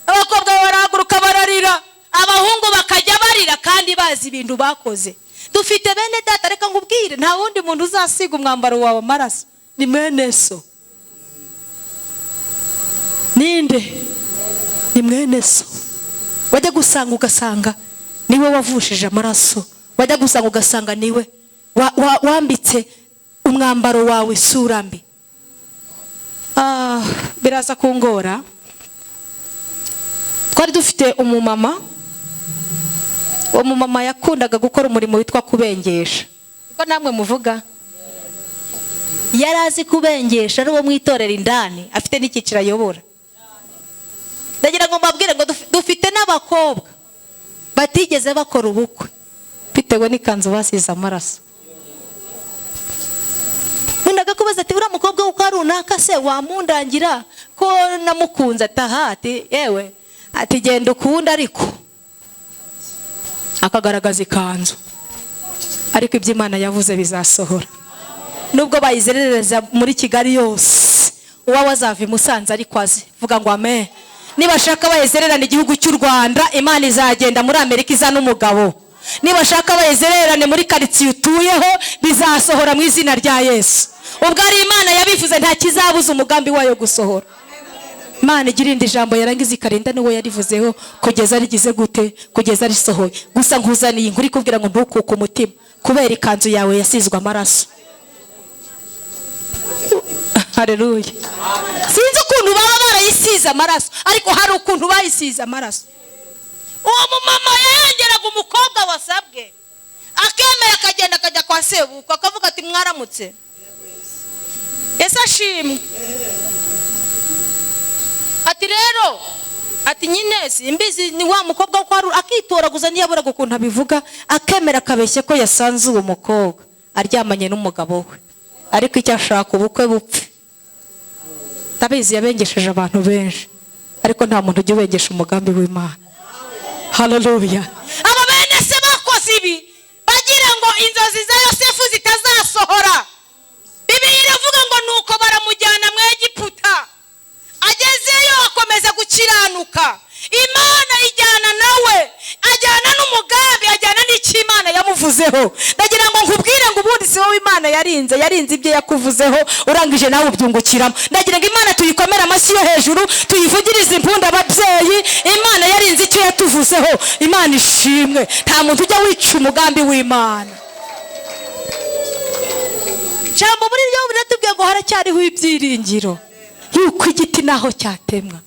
abakobwa barahaguruka bararira, abahungu bakajya barira kandi bazi ibintu bakoze. Dufite bene data, reka nkubwire, nta wundi muntu uzasiga umwambaro wawe amaraso, ni mwene so. Ninde? Ni mwene so. Wajya gusanga ugasanga niwe wavushije amaraso, wajya gusanga ugasanga niwe wambitse umwambaro wawe isura mbi. Biraza kungora. Twari dufite umumama, uwo mumama yakundaga gukora umurimo witwa kubengesha. Niko namwe muvuga? Yari azi kubengesha, ari uwo mu itorero indani, afite n'icyiciro ayobora. Ndagira ngo mbabwire ngo dufite n'abakobwa batigeze bakora ubukwe bitewe n'ikanzu basize amaraso. Nkundaga kubaza ati uriya mukobwa uko ari runaka se wamundangira ko namukunze? Ataha ati yewe, ati genda ukunda, ariko akagaragaza ikanzu. Ariko ibyo Imana yavuze bizasohora, nubwo bayizerereza muri Kigali yose, uwawe azava i Musanze ariko azi. Vuga ngo amen. Nibashaka bayizererane igihugu cy'u Rwanda, Imana izagenda muri Amerika izana umugabo. Nibashaka bayizererane muri karitsiye utuyeho, bizasohora mu izina rya Yesu. Ubwo ari Imana yabivuze, nta kizabuza umugambi wayo gusohora. Imana igira ijambo yarangiza ikarinda n'uwo yarivuzeho kugeza rigize gute, kugeza risohoye. Gusa nkuzaniye inkuru ikubwira ngo ntukuke umutima kubera ikanzu yawe yasizwe amaraso. Haleluya. Sinzi ukuntu baba barayisize amaraso, ariko hari ukuntu bayisize amaraso. Uwo mumama yahengeraga umukobwa wasabwe, akemera akagenda akajya kwa sebukwe, akavuga ati mwaramutse, ese ashimwe. Ati rero, ati nyine simbizi ni wa mukobwa ko ari, akitoraguza ntiyaburaga ukuntu abivuga, akemera akabeshya ko yasanze uwo mukobwa aryamanye n'umugabo we, ariko icyo ashaka ubukwe bupfe. Ndabizi yabengesheje abantu benshi, ariko nta muntu ujya ubengesha umugambi w'Imana. Haleluya. Aba bene se bakoze ibi bagira ngo inzozi za Yosefu zitazasohora. Bibiliya iravuga ngo nuko baramujyana mu Egiputa, agezeyo akomeza gukiranuka, Imana ijyana nawe, ajyana n'umugambi, ajyana n'icyo Imana yamuvuzeho. Ndagira ngo nkubwire ngo ubundi si wowe Imana yarinze, yarinze ibyo yakuvuzeho, urangije nawe ubyungukiramo. Ndagira ngo Imana tuyikomere amashyi yo hejuru, tuyivugirize impundu ababyeyi. Imana yarinze icyo yatuvuzeho, Imana ishimwe. Nta muntu ujya wica umugambi w'Imana. Jambo muri ryo riratubwiye ngo haracyariho ibyiringiro yuko igiti naho cyatemwa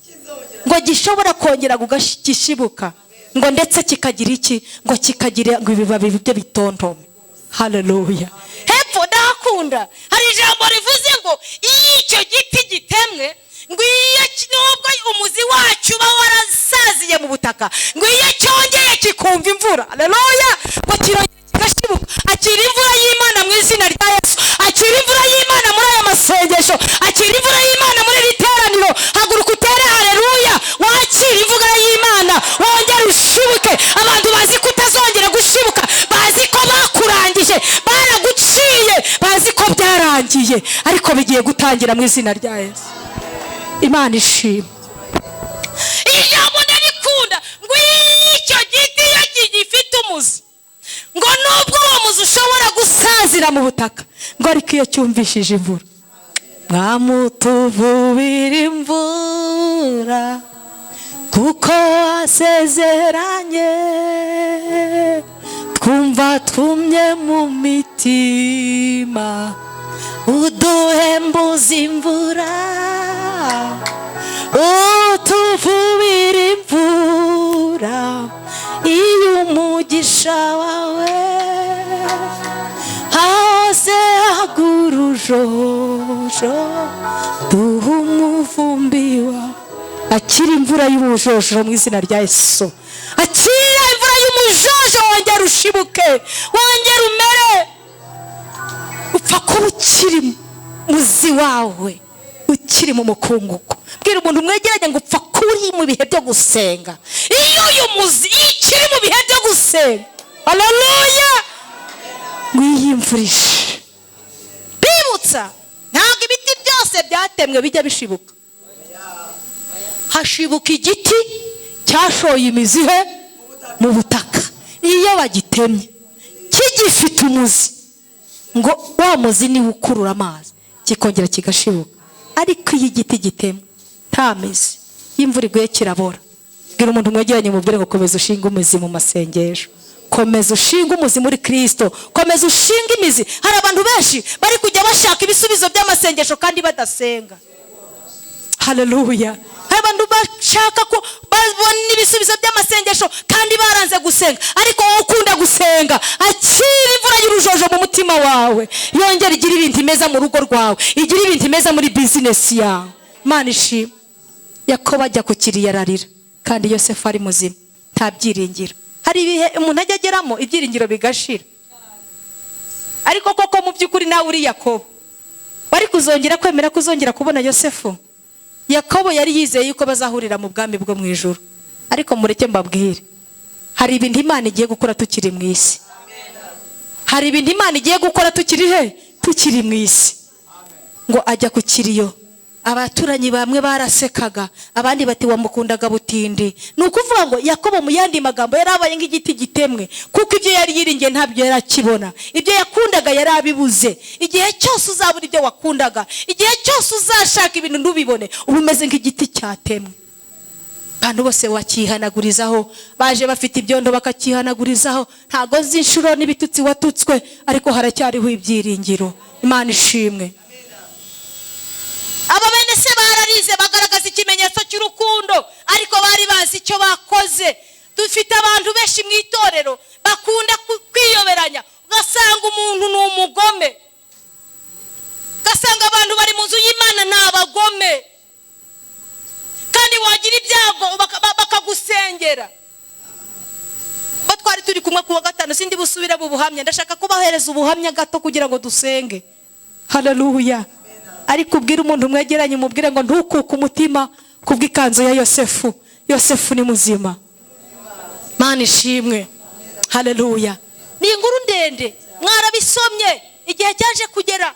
ngo gishobora kongera kugashibuka, ngo ndetse kikagira iki, ngo kikagira ngo ibibabi byo bitontome. Haleluya. Hepfo ndahakunda, hari ijambo rivuze ngo iyo icyo giti gitemwe, ngo iyo nubwo umuzi wacyo uba warasaziye mu butaka, ngo iyo cyongeye kikumva imvura, haleluya, ngo kirongera kigashibuka. Akira imvura y'Imana mu izina rya Yesu, akira imvura y'Imana muri aya masengesho, akira imvura y'Imana muri iri teraniro. Haguruka utere haleluya, wakira imvura y'Imana, wongere ushibuke. Abantu bazi ko utazongera gushibuka, bazi ko bakurangije, baraguciye, bazi ko byarangiye, ariko bigiye gutangira mu izina rya Yesu. Imana ishimwe. Ijambo ndarikunda ngo icyo giti iyo kigifite umuzi, ngo nubwo uwo muzi ushobora gusazira mu butaka, ngo ariko iyo cyumvishije imvura, mwamutuvubira imvura kuko asezeranye, twumva twumye mu mitima, Uduhembuza imvura, utuvubira imvura, iyo umugisha wawe hose hagurujojo, duha umuvumbi wawe. Akira imvura y'umujojo mu izina rya Yesu. Akira imvura y'umujojo, wongera ushibuke, wongera umere. Upfa kuba ukiri muzi wawe, ukiri mu mukungugu. Bwira umuntu mwegeranye ngo upfa kuba uri mu bihe byo gusenga. Iyo uyu muzi iyo ukiri mu bihe byo gusenga, haleluya, wiyimvurishe. Bibutsa, ntabwo ibiti byose byatemwe bijya bishibuka. Hashibuka igiti cyashoye imizi he mu butaka. Iyo bagitemye kigifite umuzi, ngo wa muzi niwo ukurura amazi, kikongera kigashibuka. Ariko iyo igiti gitemwe nta mizi, iyo imvura iguye kirabora. Bwira umuntu mwegeranye, mubwire ngo komeza ushinge umuzi mu masengesho, komeza ushinge umuzi muri Kristo, komeza ushinge imizi. Hari abantu benshi bari kujya bashaka ibisubizo by'amasengesho kandi badasenga. Haleluya. Hari abantu bashaka ko babona ibisubizo by'amasengesho kandi baranze gusenga. Ariko wowe ukunda gusenga, akira imvura y'urujojo mu mutima wawe, yongera igire ibintu imeza mu rugo rwawe, igire ibintu imeza muri bizinesi yawe. Imana ishimwe. Yakobo ajya ku kiriyo ararira, kandi Yosefu ari muzima, nta byiringiro. Hari ibihe umuntu ajya ageramo ibyiringiro bigashira. Ariko koko mu by'ukuri nawe uri Yakobo, wari kuzongera kwemera kuzongera kubona Yosefu? Yakobo yari yizeye yuko bazahurira mu bwami bwo mu ijuru. Ariko mureke mbabwire, hari ibintu Imana igiye gukora tukiri mu isi. Hari ibintu Imana igiye gukora tukiri he? Tukiri mu isi. Ngo ajya ku kiriyo, abaturanyi bamwe barasekaga, abandi bati wamukundaga butindi. Ni ukuvuga ngo Yakobo mu yandi magambo yari abaye nk'igiti gitemwe, kuko ibyo yari yiringiye ntabyo yari akibona, ibyo yakundaga yari abibuze. Igihe cyose uzabura ibyo wakundaga, igihe cyose uzashaka ibintu ntubibone, uba umeze nk'igiti cyatemwe. Abantu bose wakihanagurizaho, baje bafite ibyondo bakakihanagurizaho. Ntago nzi inshuro n'ibitutsi watutswe, ariko haracyariho ibyiringiro. Imana ishimwe. Aba bene se bararize, bagaragaza ikimenyetso cy'urukundo, ariko bari bazi icyo bakoze. Dufite abantu benshi mu itorero bakunda kwiyoberanya, ugasanga umuntu ni umugome, ugasanga abantu bari mu nzu y'Imana ni abagome, kandi wagira ibyago bakagusengera. Bo twari turi kumwe kuwa gatanu, sindi busubire mu buhamya, ndashaka kubahereza ubuhamya gato kugira ngo dusenge. Haleluya. Ariko ubwire umuntu mwegeranye, umubwire ngo ntukuke umutima kubw'ikanzu ya Yosefu. Yosefu ni muzima. Mana ishimwe. Haleluya. Ni inkuru ndende, mwarabisomye. Igihe cyaje kugera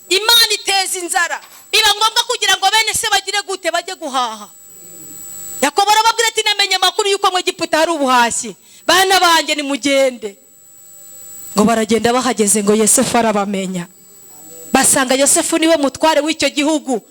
Imana iteza inzara, biba ngombwa kugira ngo bene se bagire gute, bajye guhaha. Yakobo arababwira ati namenye amakuru yuko mu Egiputa hari ubuhashyi, bana banjye nimugende. Ngo baragenda, bahageze ngo Yosefu arabamenya. Basanga Yosefu niwe mutware w'icyo gihugu,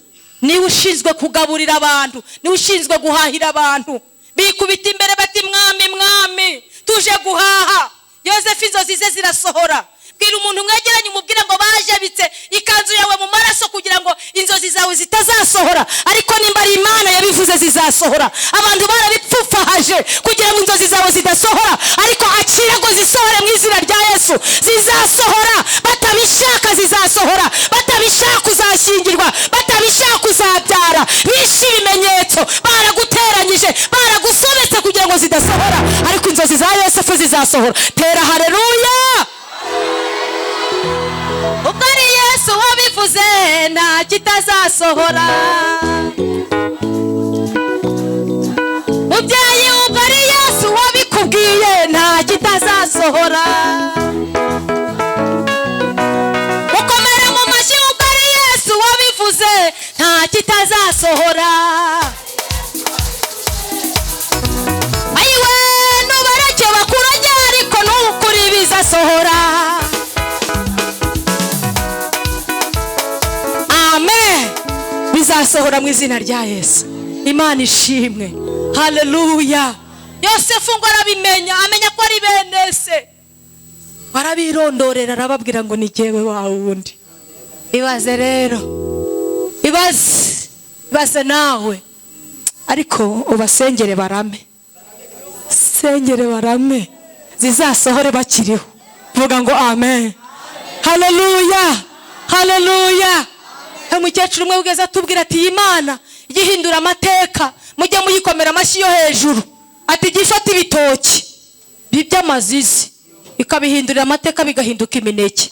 niwe ushinzwe kugaburira abantu, niwe ushinzwe guhahira abantu. Bikubita imbere bati mwami, mwami, tuje guhaha. Yosefu inzozi ze zirasohora. Bwira umuntu mwegeranye, umubwire ngo bajabitse ikanzu yawe mu maraso kugira ngo inzozi zawe zitazasohora, ariko nimba ari Imana yabivuze zizasohora. Abantu barabipfufahaje kugira ngo inzozi zawe zidasohora, ariko akira ngo zisohore mu izina rya Yesu. Zizasohora, batabishaka zizasohora, batabishaka uzashyingirwa, batabishaka uzabyara. Bishe ibimenyetso, baraguteranyije, baragusobetse kugira ngo zidasohora, ariko inzozi za Yosefu zizasohora. Tera haleluya. Ubwo ari Yesu wabivuze nta kitazasohora. Mubyeyi, ubwo ari Yesu wabikubwiye nta kitazasohora. Mukomere mu mashyi, ubwo ari Yesu wabivuze nta kitazasohora. Ayiwe nubareke bakurage, ariko nukuri bizasohora. Amen. Bizasohora mu izina rya Yesu. Imana ishimwe. Haleluya. Yosefu ngo arabimenya, amenya ko ari bene se. Barabirondorera, arababwira ngo ni jyewe wa wundi. Ibaze rero, ibaze, ibaze nawe. Ariko ubasengere barame, sengere barame, zizasohore bakiriho. Vuga ngo amen. Haleluya, haleluya. Umukecuru umwe wigeze atubwira ati Imana igihindura amateka, mujye muyikomera amashyi yo hejuru. Ati gifata ibitoki by'amazizi ikabihindurira amateka bigahinduka imineke.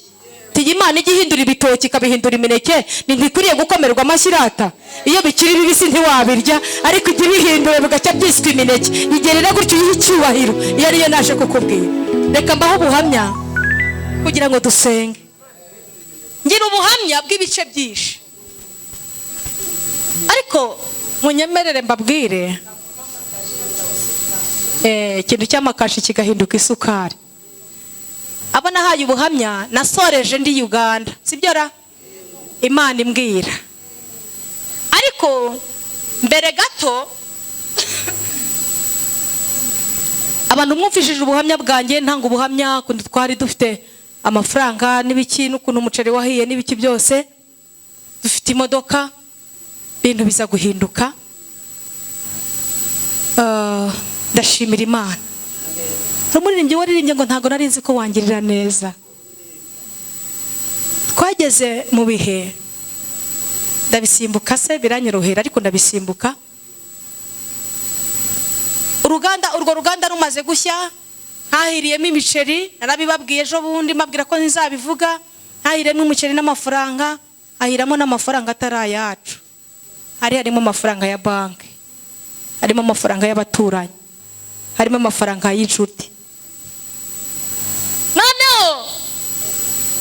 Ati Imana igihindura ibitoki ikabihindura imineke, ni ntikwiriye gukomerwa amashyi irata? Iyo bikiri bibisi ntiwabirya, ariko ijya ibihindura bigacya byiswe imineke. Igerera gutyo uyihe icyubahiro. Iyo ariyo naje kukubwira. Reka mbaho ubuhamya kugira ngo dusenge. Ngira ubuhamya bw'ibice byinshi, ariko munyemerere mbabwire ikintu cy'amakashi kigahinduka isukari. Abo nahaye ubuhamya nasoreje ndi Uganda, sibyo ra? Imana imbwira. Ariko mbere gato abantu mwumvishije ubuhamya bwanjye, ntanga ubuhamya kundi twari dufite amafaranga n'ibiki, n'ukuntu umuceri wahiye n'ibiki byose, dufite imodoka, ibintu biza guhinduka. Ndashimira Imana. Umuririmbyi waririmbye ngo ntago nari nzi ko wangirira neza. Twageze mu bihe ndabisimbuka se biranyorohera, ariko ndabisimbuka. Uruganda, urwo ruganda rumaze gushya, hahiriyemo imiceri, narabibabwiye ejo bundi mbabwira ko nzabivuga. Hahiriyemo umuceri n'amafaranga, hahiramo n'amafaranga atari ayacu. Hari harimo amafaranga ya banki, harimo amafaranga y'abaturanyi, harimo amafaranga y'inshuti. Noneho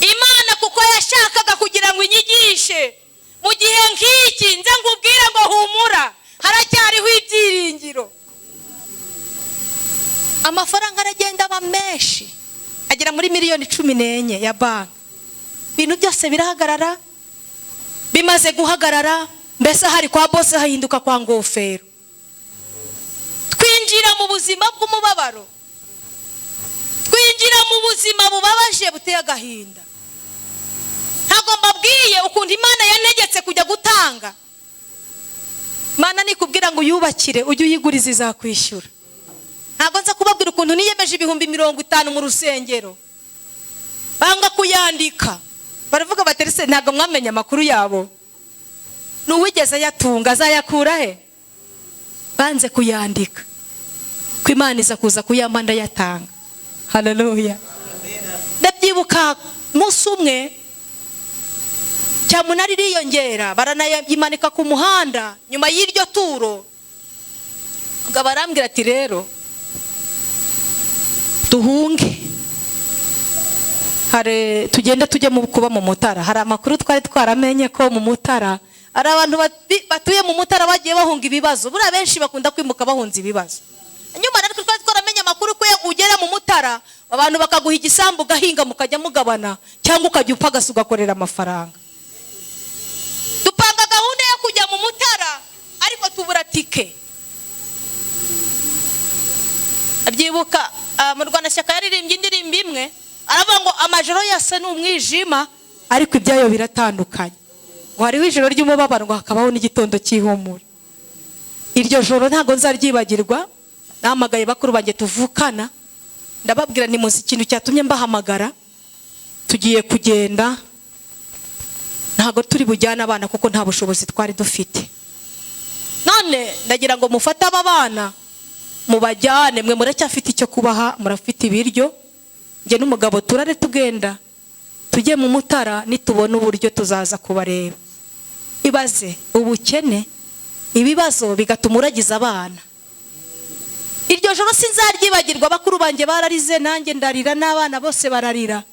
Imana kuko yashakaga kugira ngo inyigishe mu gihe nk'iki, nze ngubwire ngo humura, haracyariho ibyiringiro. Amafaranga aragenda aba menshi, agera muri 14 miliyoni ya banki. Ibintu byose birahagarara. Bimaze guhagarara, mbese hari kwa bose hahinduka kwa ngofero. Twinjira mu buzima bw'umubabaro, twinjira mu buzima bubabaje buteye agahinda. Ntabwo mbabwiye ukuntu Imana yantegetse kujya gutanga. Imana nikubwira ngo uyubakire, ujye uyiguriza izakwishyura. Ntabwo nza kubabwira ukuntu niyemeje 50,000 mu rusengero, banga kuyandika. Baravuga bati ese ntabwo mwamenye amakuru yabo, n'uwigeze ayatunga azayakura he? Banze kuyandika, ko Imana iza kuza kuyampa ndayatanga. Haleluya. Ndabyibuka umunsi umwe cyamunara iriyongera, baranayimanika ku muhanda nyuma y'iryo turo. Ubwo barambwira ati rero duhunge, hari tugende tujye kuba mu Mutara. Hari amakuru twari twaramenye ko mu Mutara hari abantu batuye mu Mutara bagiye bahunga ibibazo. Buriya benshi bakunda kwimuka bahunze ibibazo. Nyuma natwe twari twaramenye amakuru ko ugera mu Mutara abantu bakaguha igisambu ugahinga mukajya mugabana, cyangwa ukajya upagasa ugakorera amafaranga. Dupanga gahunda yo kujya mu Mutara, ariko tubura tike. Abyibuka mu Rwandashyaka yaririmbye indirimbo imwe aravuga ngo amajoro yasa n'umwijima, ariko ibyayo biratandukanye. Ngo hariho ijoro ry'umubabaro, ngo hakabaho n'igitondo cy'ihumure. Iryo joro ntabwo nzaryibagirwa. Nahamagaye bakuru banjye tuvukana, ndababwira ni muzi ikintu cyatumye mbahamagara, tugiye kugenda, ntabwo turi bujyane abana kuko nta bushobozi twari dufite. None ndagira ngo mufate aba bana mubajyane, mwe muracyafite icyo kubaha, murafite ibiryo. Njye n'umugabo turare tugenda tujye mu Mutara, nitubona uburyo tuzaza kubareba. Ibaze ubukene, ibibazo bigatuma uragiza abana. Iryo joro sinzaryibagirwa, bakuru banjye bararize, nanjye ndarira, n'abana bose bararira.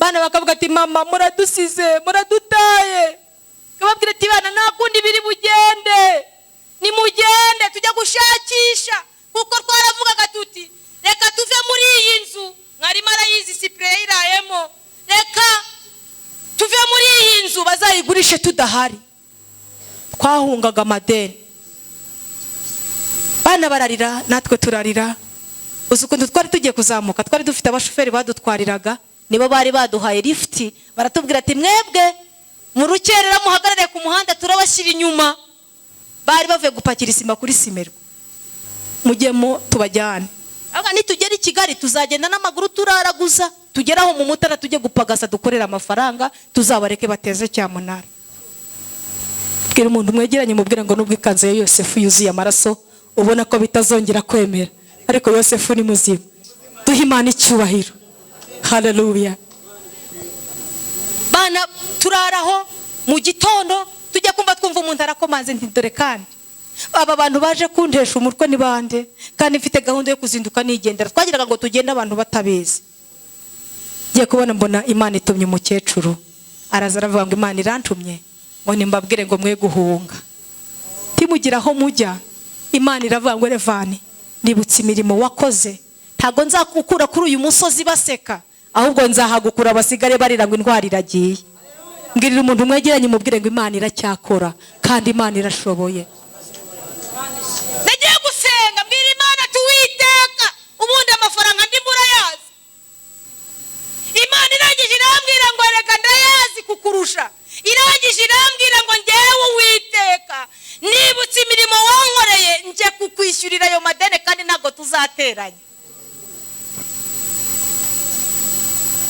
Bana bakavuga ati mama muradusize, muradutaye. Kababwira ati bana nta kundi biri bugende, nimugende tujya gushakisha. Kuko twaravugaga tuti reka tuve muri iyi nzu, mwarimo arayizi sipure yirayemo, reka tuve muri iyi nzu bazayigurishe tudahari. Twahungaga amadeni, bana bararira, natwe turarira. Uzi ukuntu twari tugiye kuzamuka, twari dufite abashoferi badutwariraga, nibo bari baduhaye lifuti, baratubwira ati mwebwe Mu rukerera muhagarare ku muhanda, turabashyira inyuma. Bari bavuye gupakira isima kuri Simerwa, mujyemo tubajyane. Ahubwo nitugera i Kigali tuzagenda n'amaguru, turaraguza tugere aho mu Mutara, tujye gupagasa dukorere amafaranga, tuzabareke bateze cyamunara. Bwira umuntu mwegeranye, mubwire ngo nubwo ikanzu ya Yosefu yuzuye amaraso, ubona ko bitazongera kwemera, ariko Yosefu ni muzima. Duhe Imana icyubahiro. Haleluya. Bana turaraho, mu gitondo tujya kumva twumva umuntu arakomanze. Nti dore kandi aba bantu baje kuntesha umutwe ni bande, kandi mfite gahunda yo kuzinduka nigendera? Twagiraga ngo tugende abantu batabizi. Ngiye kubona mbona Imana itumye umukecuru, araza aravuga ngo Imana irantumye ngo nimbabwire ngo mwe guhunga, ntimugire aho mujya. Imana iravuga ngo Revani, nibutse imirimo wakoze, ntabwo nzakukura kuri uyu musozi baseka, ahubwo nzahagukura basigare barira ngo intwari iragiye. Mbwirira umuntu mwegeranye, mubwire ngo Imana iracyakora kandi Imana irashoboye. Nagiye gusenga, mbwira Imana tuwiteka, ubundi amafaranga ndimo urayazi? Imana irangije irambwira ngo reka ndayazi kukurusha. Irangije irambwira ngo ngewe Uwiteka nibutse imirimo wankoreye, nje kukwishyurira ayo madeni kandi ntabwo tuzateranya.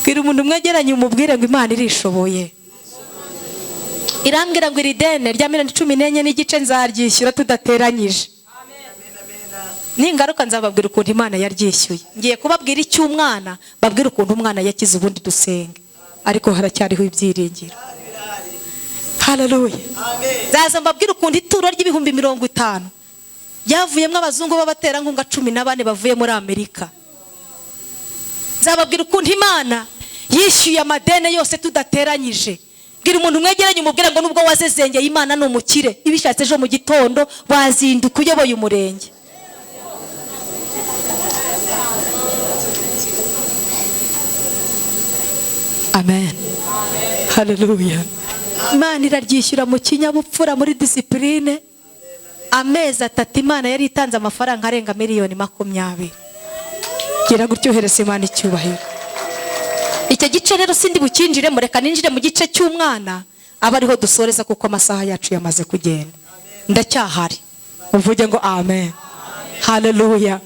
Bwira umuntu mwegeranye, umubwire ngo Imana irishoboye. Irambwira ngo iri deni rya miliyoni 14.5 nzaryishyura tudateranyije. Ningaruka nzababwira ukuntu Imana yaryishyuye. Ngiye kubabwira icy'umwana, babwire ukuntu umwana yakize, ubundi dusenge. Ariko haracyariho ibyiringiro. Haleluya. Nzaza mbabwire ukuntu ituro ry'ibihumbi 50 ryavuyemo abazungu b'abaterankunga 14 bavuye muri Amerika. Nzababwira ukuntu Imana yishyuye amadene yose tudateranyije. Bwira umuntu mwegeranye, umubwire ngo nubwo wazezengeye, Imana ni umukire, ibishatse ejo mu gitondo wazinduka uyoboye umurenge. Amen. Haleluya. Imana iraryishyura mu kinyabupfura, muri disipurine. Amezi 3 Imana yari itanze amafaranga arenga miliyoni 20. Gira gutyo uhereza Imana icyubahiro. Icyo gice rero sindi bukinjire, mureka ninjire mu gice cy'umwana, aba ariho dusoreza kuko amasaha yacu yamaze kugenda. Ndacyahari. Uvuge ngo amen. Haleluya.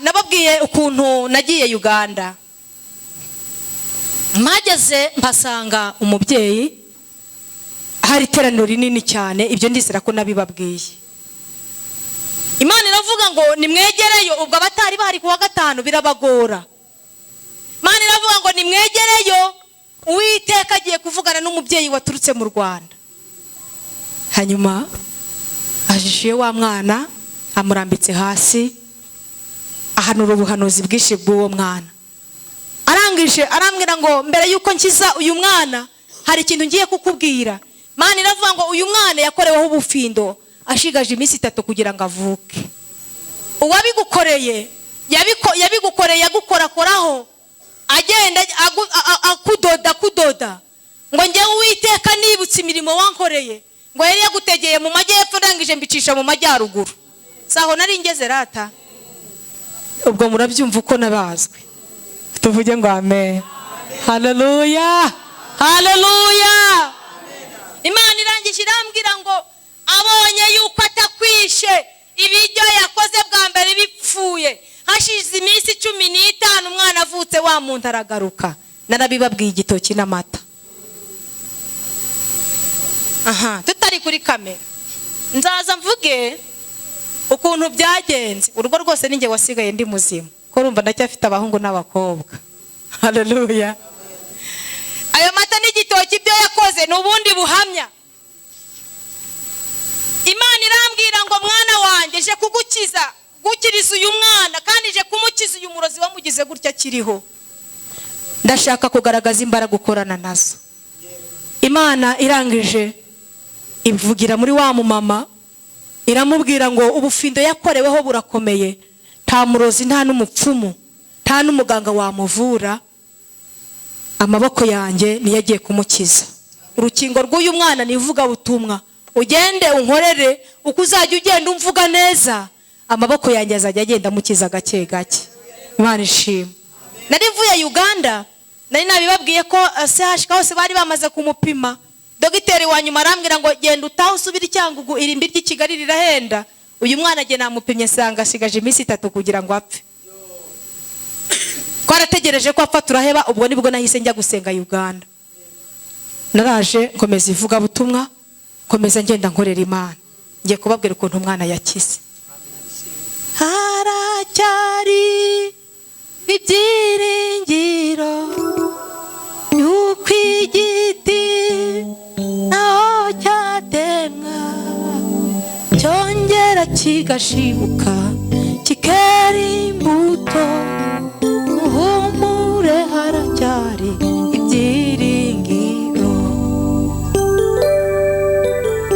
Nababwiye ukuntu nagiye Uganda. Mpageze mpasanga umubyeyi, hari iteraniro rinini cyane, ibyo ndizera ko nabibabwiye. Imana iravuga ngo nimwegereyo, ubwo abatari bahari kuwa gatanu birabagora. Imana iravuga ngo nimwegereyo, Uwiteka agiye kuvugana n'umubyeyi waturutse mu Rwanda. Hanyuma ajishiye wa mwana, amurambitse hasi, ahanura ubuhanuzi bwinshi bw'uwo mwana. Arangije arambwira ngo mbere yuko nkiza uyu mwana hari ikintu ngiye kukubwira. Imana iravuga ngo uyu mwana yakoreweho ubufindo ashigaje iminsi 3 kugira ngo avuke. Uwabigukoreye yabigukoreye agukorakoraho, agenda akudoda kudoda, ngo njyewe Uwiteka nibutse imirimo wankoreye, ngo yari yagutegeye mu majyepfo ndangije mbicisha mu majyaruguru. Saho nari ngeze rata. Ubwo murabyumva uko nabazwe. Tuvuge ngo amen. Haleluya. Haleluya. Imana irangije irambwira ngo abonye yuko atakwishe, ibiryo yakoze bwa mbere bipfuye, hashize iminsi 15 umwana avutse, wa muntu aragaruka. Narabibabwiye igitoki n'amata. Aha, tutari kuri kamera. Nzaza mvuge ukuntu byagenze. Urugo rwose ninjye wasigaye ndi muzima, ko urumva ndacyafite abahungu n'abakobwa. Haleluya. Ayo mata n'igitoki ibyo yakoze ni ubundi buhamya. Imana irambwira ngo mwana wanjye je kugukiza, gukiriza uyu mwana, kandi je kumukiza uyu murozi wamugize gutya akiriho. Ndashaka kugaragaza imbaraga ukorana nazo. Imana irangije ivugira muri wa mumama, iramubwira ngo ubufindo yakoreweho burakomeye, nta murozi, nta n'umupfumu, nta n'umuganga wamuvura, amaboko yanjye niyo agiye kumukiza. Urukingo rw'uyu mwana ni ivugabutumwa, ugende unkorere, uko uzajya ugenda umvuga neza, amaboko yanjye azajya agenda amukiza gake gake. Imana ishimwe. Nari mvuye Uganda, Nari nabibabwiye ko CHK hose bari bamaze kumupima. Dogiteri wa nyuma arambwira ngo genda utahe usubire i Cyangugu, irimbi ry'i Kigali rirahenda. Uyu mwana jye namupimye nsanga asigaje iminsi 3 kugira ngo apfe. Twarategereje ko apfa turaheba. Ubwo nibwo nahise njya gusenga Uganda. Naraje nkomeza ivugabutumwa, nkomeza ngenda nkorera Imana. Ngiye kubabwira ukuntu umwana yakize. Haracyari ibyiringiro yuko igiti naho cyatemwa cyongera kigashibuka kikera imbuto. Muhumure haracyari ibyiringiro.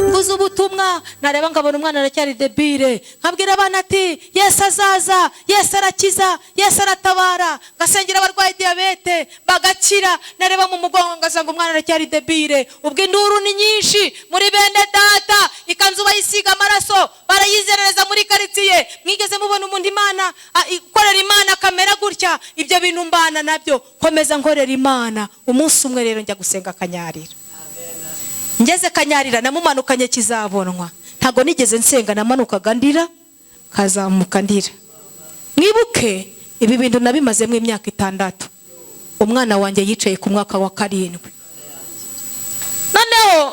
Mvuze ubutumwa nareba nkabona umwana aracyari debile, nkabwira abana ati Yesu azaza, Yesu arakiza, Yesu aratabara. Ngasengera abarwaye diyabete bagakira. Nareba mu mugongo ngasanga umwana aracyari debile. Ubwo induru ni nyinshi muri bene data, ikanzu bayisiga amaraso barayizerereza muri karitsiye. Mwigeze mubona umuntu Imana ikorera Imana akamera gutya? Ibyo bintu mbana nabyo, komeza nkorera Imana. Umunsi umwe rero njya gusenga Kanyarira. Ngeze Kanyarira namumanukanye kizabonwa. Ntago nigeze nsenga, namanukaga ndira kazamuka ndira. Mwibuke ibi bintu nabimazemo imyaka 6. Umwana wanjye yicaye ku mwaka wa 7. Noneho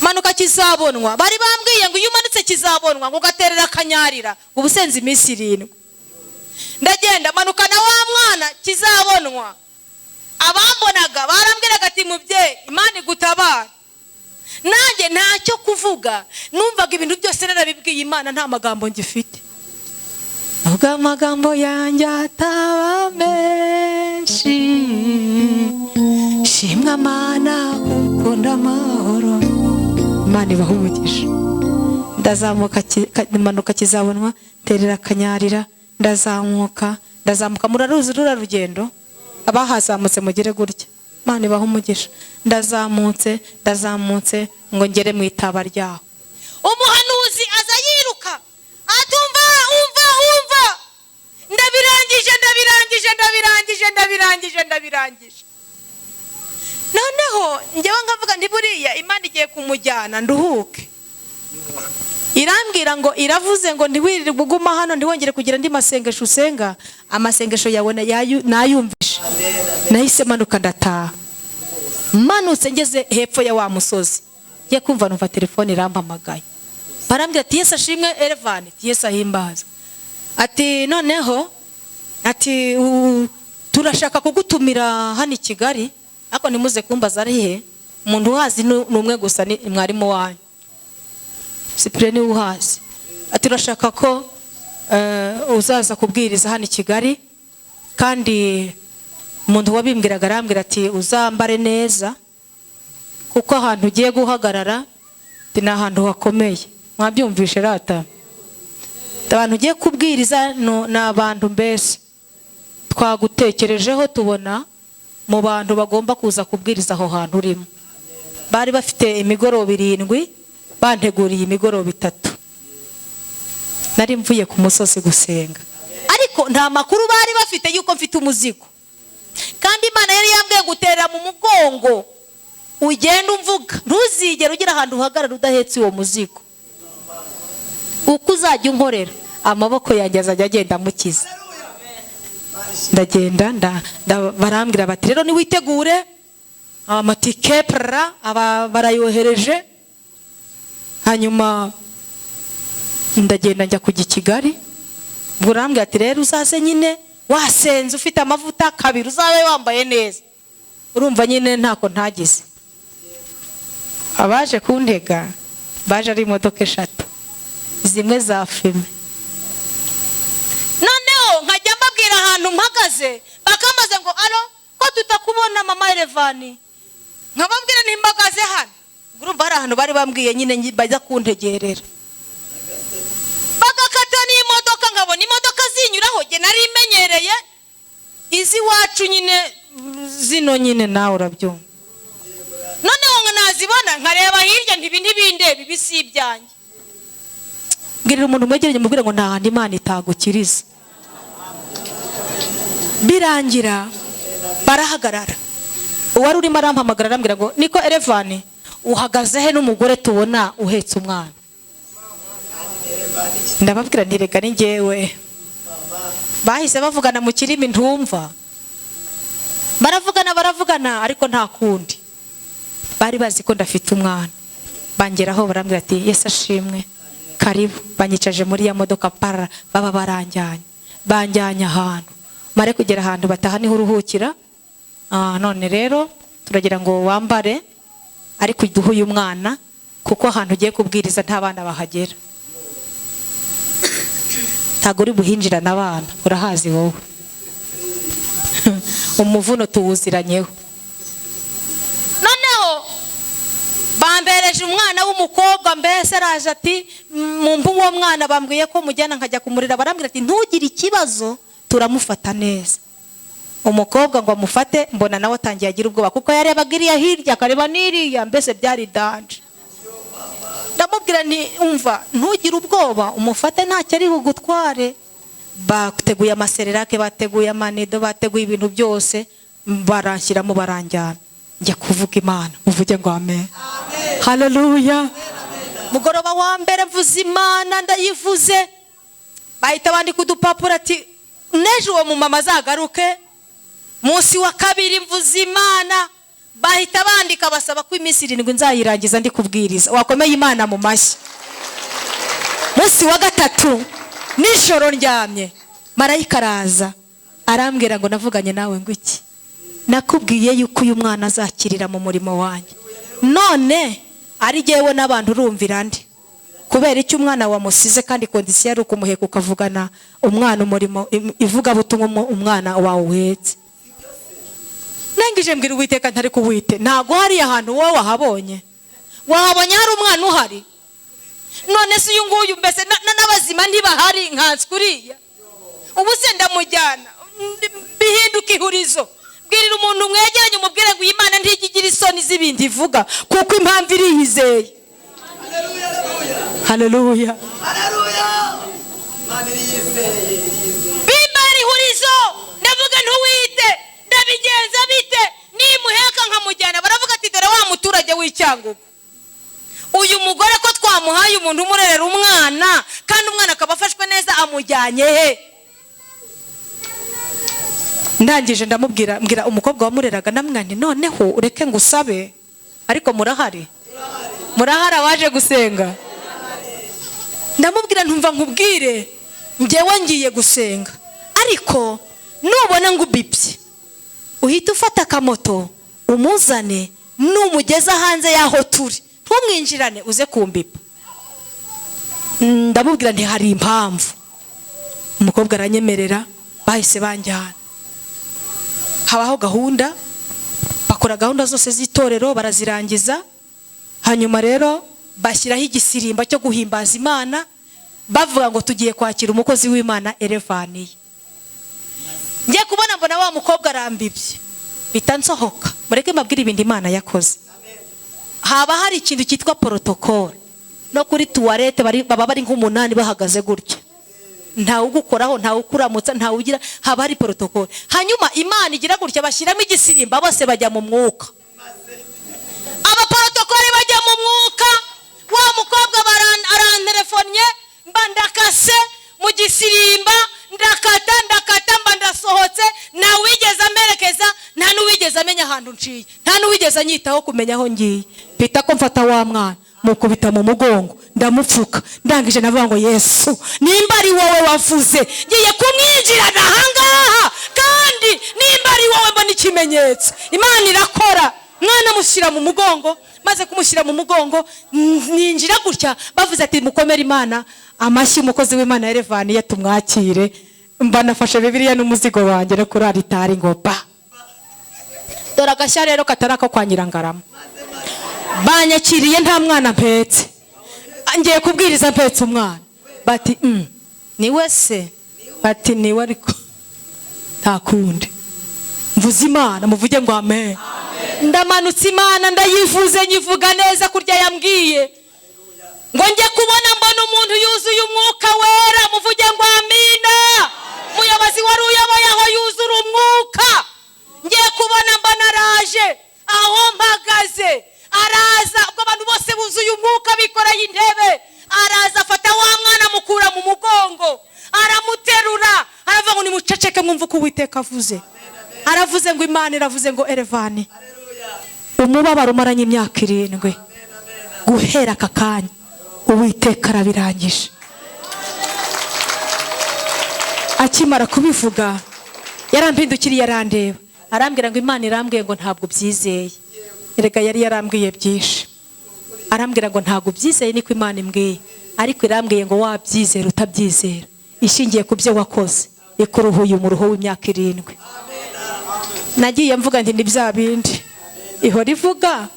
manuka kizabonwa, bari bambwiye ngo iyo umanutse kizabonwa ngo ugaterera Kanyarira ubusenze iminsi 7. Ndagenda manuka na wa mwana kizabonwa. Abambonaga barambwiraga ati mubyeyi Imana igutabara. Nanjye ntacyo kuvuga, numvaga ibintu byose narabibwiye Imana, nta magambo ngifite. Ubwo amagambo yanjye ataba menshi, shimwa Mana ukunda amahoro. Imana ibahe umugisha. Ndazamuka, manuka kizabonwa, terera Kanyarira, ndazamuka, ndazamuka. Muraruzi rura rugendo, abahazamutse mugire gutya. Imana ibahe umugisha. Ndazamutse, ndazamutse ngo ngere mu itaba ryaho. Umuhanuzi aza yiruka atumva, umva umva, ndabirangije ndabirangije ndabirangije ndabirangije ndabirangije. Noneho njyewe nkavuga nti buriya Imana igiye kumujyana nduhuke. Irambwira ngo iravuze ngo ntiwirirwe uguma hano, ntiwongere kugira andi masengesho usenga, amasengesho yawe nayumvishe. Nahise manuka ndataha. Manutse ngeze hepfo ya wa musozi, ngiye kumva numva telefone irampamagaye. Barambwira ati Yesu ashimwe Elevani, ati Yesu ahimbaza. Ati noneho ati turashaka kugutumira hano i Kigali, ariko ntimuze kumbaza ari he. Umuntu uhazi ni umwe gusa, ni mwarimu wanyu Cyprien niwe uhazi. Ati turashaka ko uzaza kubwiriza hano i Kigali, kandi umuntu wabimbwiraga arambwira ati uzambare neza kuko ahantu ugiye guhagarara ni ahantu hakomeye. Mwabyumvishe rata? Abantu ugiye kubwiriza ni abantu mbese twagutekerejeho, tubona mu bantu bagomba kuza kubwiriza aho hantu urimo. Bari bafite imigoroba 7, banteguriye imigoroba 3. Nari mvuye ku musozi gusenga, ariko nta makuru bari bafite yuko mfite umuzigo. Kandi Imana yari yambwiye gutera mu mugongo ugenda umvuga, ntuzigere ugira ahantu uhagarara udahetse uwo muzigo. Uko uzajya unkorera amaboko yanjye azajya agenda amukiza. Ndagenda barambwira bati rero niwitegure amatike pra barayohereje. Hanyuma ndagenda njya kujya i Kigali. Burambwira ati rero uzaze nyine wasenze ufite amavuta kabiri, uzabe wambaye neza. Urumva nyine ntako ntagize. Abaje kuntega baje ari imodoka 3 zimwe za fime. Noneho nkajya mbabwira ahantu mpagaze, bakambaza ngo alo ko tutakubona mama Elevani, nkababwira nti mbagaze hano. Urumva hari ahantu bari bambwiye nyine bajya kuntegerera. Bagakata n'imodoka, nkabona imodoka zinyuraho, jye nari imenyereye izi wacu nyine zino nyine nawe urabyumva. Noneho nazibona nkareba hirya ntibi ntibindebe, ibi si ibyanjye. Mbwirira umuntu mwegeranye mubwire ngo nta hantu Imana itagukiriza. Birangira Barahagarara. Uwari urimo arampamagara arambwira ngo niko Elevani, uhagaze he n'umugore tubona uhetse umwana? Ndababwira nti reka ni njyewe. Bahise bavugana mu kirimi ntumva, baravugana ariko nta kundi, bari bazi ko ndafite umwana. Bangeraho barambwira ati Yesu ashimwe, karibu. Banyicaje muri ya modoka para, baba baranjyanye, banjyanye ahantu mare kugera ahantu bataha niho uruhukira. None rero turagira ngo wambare ariko uduhe uyu mwana, kuko ahantu ugiye kubwiriza nta bana bahagera, ntago uri buhinjirana abana, urahazi wowe. Umuvuno tuwuziranyeho. Noneho bambereje umwana w'umukobwa, mbese araje ati mumpu uwo mwana, bambwiye ko mujyana nkajya kumurira. Barambwira ati ntugire ikibazo, turamufata neza. Umukobwa ngo amufate, mbona nawe atangiye agira ubwoba, kuko yarebaga iriya hirya akareba n'iriya, mbese byari danger. Ndamubwira nti umva ntugire ubwoba, umufate ntacyo ari bugutware. Bateguye amasererake, bateguye amanido, bateguye ibintu byose, baranshyiramo baranjyana njya kuvuga Imana. Muvuge ngo amen, haleluya. Mugoroba wa mbere mvuze Imana, ndayivuze, bahita bandika udupapuro ati n'ejo uwo mumama azagaruke. Munsi wa kabiri mvuze Imana, bahita bandika basaba ko iminsi 7 nzayirangiza ndi kubwiriza. Wakomeye Imana mu mashyi. Munsi wa gatatu nijoro ndyamye, marayika araza arambwira ngo navuganye nawe ngo iki? Nakubwiye yuko uyu mwana azakirira mu murimo wanjye, none ari jyewe n'abantu urumvira ndi kubera icyo umwana wamusize, kandi condition ari ukumuheka ukavugana umwana umurimo ivugabutumwa umwana wawe uhetse. Nangije mbwira Uwiteka ntari kuwite, ntago hariya ahantu wowe wahabonye, wahabonye hari umwana uhari? None se uyu nguyu mbese n'abazima ntibahari nkanswe uriya? Ubu se ndamujyana bihinduka ihurizo. Bwirira umuntu mwegeranye umubwire ngo Imana ntijya igira isoni z'ibindi ivuga, kuko impamvu iriyizeye. Haleluya, bimbera ihurizo. Ndavuga ntuwite, ndabigenza bite? Nimuheka nkamujyana, baravuga ati dore wa muturage w'Icyangugu, uyu mugore ko twamuhaye umuntu umurerera umwana kandi umwana akaba afashwe neza, amujyanye he? Ndangije ndamubwira, mbwira umukobwa wamureraga, ndamwira noneho ureke ngusabe, ariko murahari, murahari abaje gusenga. Ndamubwira ntumva nkubwire, njyewe ngiye gusenga, ariko nubona ngo ubibye uhita ufata akamoto umuzane, numugeza hanze y'aho turi ntumwinjirane uze kumbipa. Ndamubwira nti hari impamvu. Umukobwa aranyemerera, bahise banjyana. Habaho gahunda, bakora gahunda zose z'itorero barazirangiza. Hanyuma rero bashyiraho igisirimba cyo guhimbaza Imana, bavuga ngo tugiye kwakira umukozi w'Imana Elevaniye. Ngiye kubona mbona wa mukobwa arambibye, bita nsohoka. Mureke mbabwire ibindi Imana yakoze. Haba hari ikintu cyitwa protocole, no kuri tuwarete baba bari nk'umunani bahagaze gutya, ntawe ugukoraho, ntawe ukuramutsa, ntawe ugira, haba hari protocole. Hanyuma Imana igira gutya, bashyiramo igisirimba, bose bajya mu mwuka, abaprotokole bajya mu mwuka. Wa mukobwa arantelefonnye, mba ndakase mu gisirimba, ndakata mba ndasohotse. Nta wigeze amerekeza, nta n'uwigeze amenya ahantu nciye, nta n'uwigeze anyitaho kumenya aho ngiye. Mpita ko mfata wa mwana mukubita mu mugongo, ndamupfuka. Ndangije navuga ngo Yesu nimba ari wowe wavuze ngiye kumwinjirana ahangaha, kandi nimba ari wowe mbona ikimenyetso. Imana irakora. Mwana mushyira mu mugongo, maze kumushyira mu mugongo ninjira gutya, bavuze ati mukomere Imana amashyi, umukozi w'Imana Elevaniye tumwakire. Mba nafashe Bibiliya n'umuzigo wanjye no kuri aritari ngo ba dore agashya rero katari ako kwa Nyirangarama. Banyakiriye nta mwana mpetse, ngiye kubwiriza mpetse umwana. Bati niwe se? Bati niwe, ariko nta kundi. Mvuze Imana, muvuge ngo amen. Ndamanutse Imana ndayivuze, nyivuga neza kurya yambwiye. Ngo njye kubona mbona umuntu yuzuye umwuka wera, muvuge ngo amina. Umuyobozi wari uyoboye aho yuzura umwuka. Ngiye kubona Nimuceceke mwumve uko Uwiteka avuze. Aravuze ngo Imana iravuze ngo Elevani, umubabaro umaranye imyaka 7 guhera aka kanya Uwiteka arabirangije. Akimara kubivuga yarampindukiriye arandeba, arambwira ngo Imana irambwiye ngo ntabwo byizeye. Erega yari yarambwiye byinshi. Arambwira ngo ntabwo byizeye niko Imana imbwiye, ariko irambwiye ngo wabyizera utabyizera ishingiye ku byo wakoze ikuruhuye umuruho w'imyaka 7. Nagiye mvuga nti ni bya bindi ihora ivuga,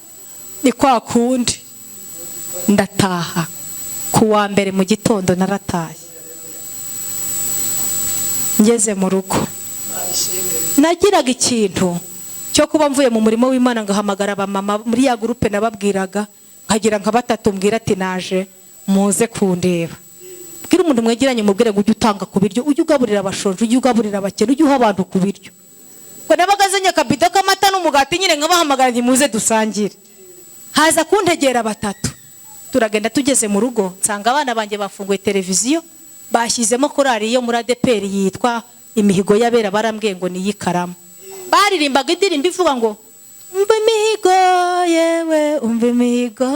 ni kwa kundi. Ndataha ku wa mbere mu gitondo narataye. Ngeze mu rugo nagiraga ikintu cyo kuba mvuye mu murimo w'Imana ngahamagara abamama muri ya groupe nababwiraga, nkagira nka batatu mbwira ati naje muze kundeba. Bwira umuntu mwegeranye umubwire ngo ujye utanga ku biryo, ujye ugaburira abashonje, ujye ugaburira abakene, ujye uha abantu ku biryo. Ngo nabaga nzanye akabido k'amata n'umugati nyine nkabahamagara nti muze dusangire. Haza kuntegera batatu. Turagenda tugeze mu rugo nsanga abana banjye bafunguye televiziyo, bashyizemo korali yo muri ADEPR yitwa Imihigo y'Abera, barambwiye ngo ni iy'Ikarama. Baririmbaga indirimbo ivuga ngo umva imihigo yewe, umva imihigo,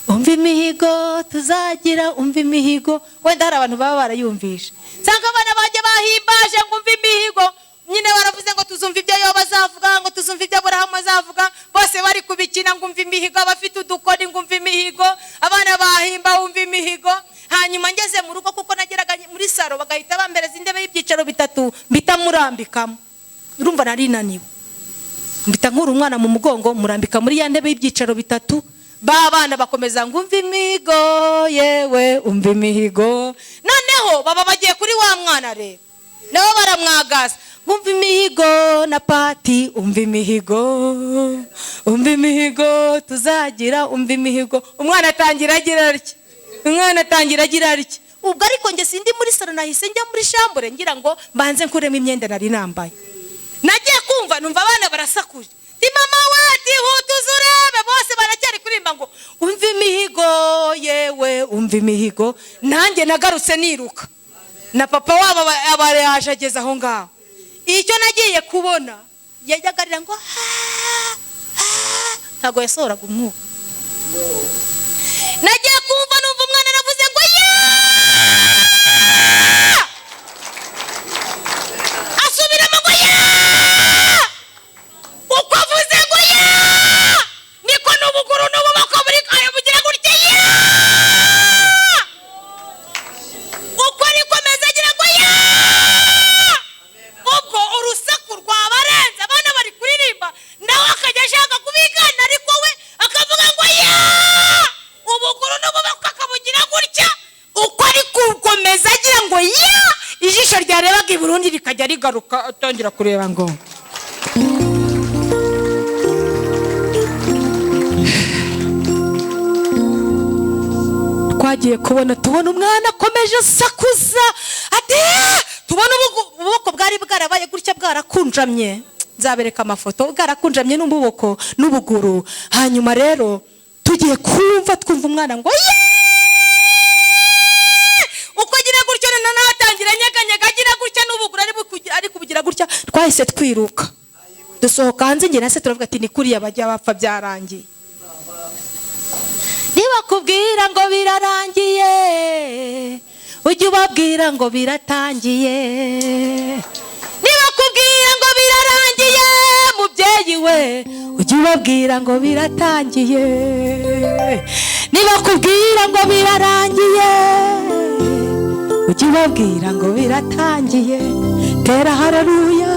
umva imihigo tuzagira, umva imihigo. Wenda hari abantu baba barayumvishe. Nsanga abana banjye bahimbaje ngo umva imihigo, nyine baravuze ngo tuzumva ibyo Yobu azavuga, ngo tuzumva ibyo Aburahamu azavuga, bose bari kubikina ngo umva imihigo, abafite udukoni ngo umva imihigo, abana bahimba umva imihigo. Hanyuma ngeze mu rugo, kuko nageraga muri saro bagahita bambereza intebe y'ibyicaro 3 mbita murambikamo. Urumva nari naniwe, mbita nkura umwana mu mugongo murambika muri ya ntebe y'ibyicaro 3. Ba bana bakomeza ngo umva imihigo yewe, umva imihigo. Noneho baba bagiye kuri wa mwana rero, nabo baramwagaza ngo umva imihigo na pati, umva imihigo, umva imihigo tuzagira, umva imihigo. Umwana atangira agira atya, umwana atangira agira atya. Ubwo ariko njye sindi muri salo, nahise njya muri shambure ngira ngo mbanze nkuremo imyenda nari nambaye. Nagiye kumva numva abana barasakuje, ti mama we, tihuta uzurebe, bose baracyari kuririmba ngo umva imihigo yewe, umva imihigo. Nanjye nagarutse niruka, na papa wabo aba yaje ageze aho ngaho. Icyo nagiye kubona yajyaga arira ngo ha, ha, ntabwo yasohoraga umwuka. Nagiye kumva numva umwana aravuze ngo ya, asubiramo ngo ya. Uko avuze ngo ya niko n'ubuguru n'ububoko buri kare bugira gutya ya. Uko ariko ameze agira ngo ya. Ubwo urusaku rwabarenze, abana bari kuririmba nawe akajya ashaka kubigana, ariko we akavuga ngo ya, ubuguru n'ububoko akabugira gutya. Uko ari gukomeza agira ngo ya, ijisho ryarebaga i Burundi rikajya rigaruka, atangira kureba ngo twagiye kubona tubona umwana akomeje asakuza ati tubona ububoko bwari bwarabaye gutya bwarakunjamye. Nzabereka amafoto, bwarakunjamye n'ububoko n'ubuguru. Hanyuma rero tugiye kumva twumva umwana ngo ye, uko agira gutya nawe atangira anyeganyega agira gutya n'ubuguru ari kubugira gutya. Twahise twiruka dusohoka hanze, njye na se turavuga ati ni kuriya bajya bapfa byarangiye. Nibakubwira ngo birarangiye ujye ubabwira ngo biratangiye. Nibakubwira ngo birarangiye mubyeyi we ujye ubabwira ngo biratangiye. Nibakubwira ngo birarangiye ujye ubabwira ngo biratangiye. Tera haleluya,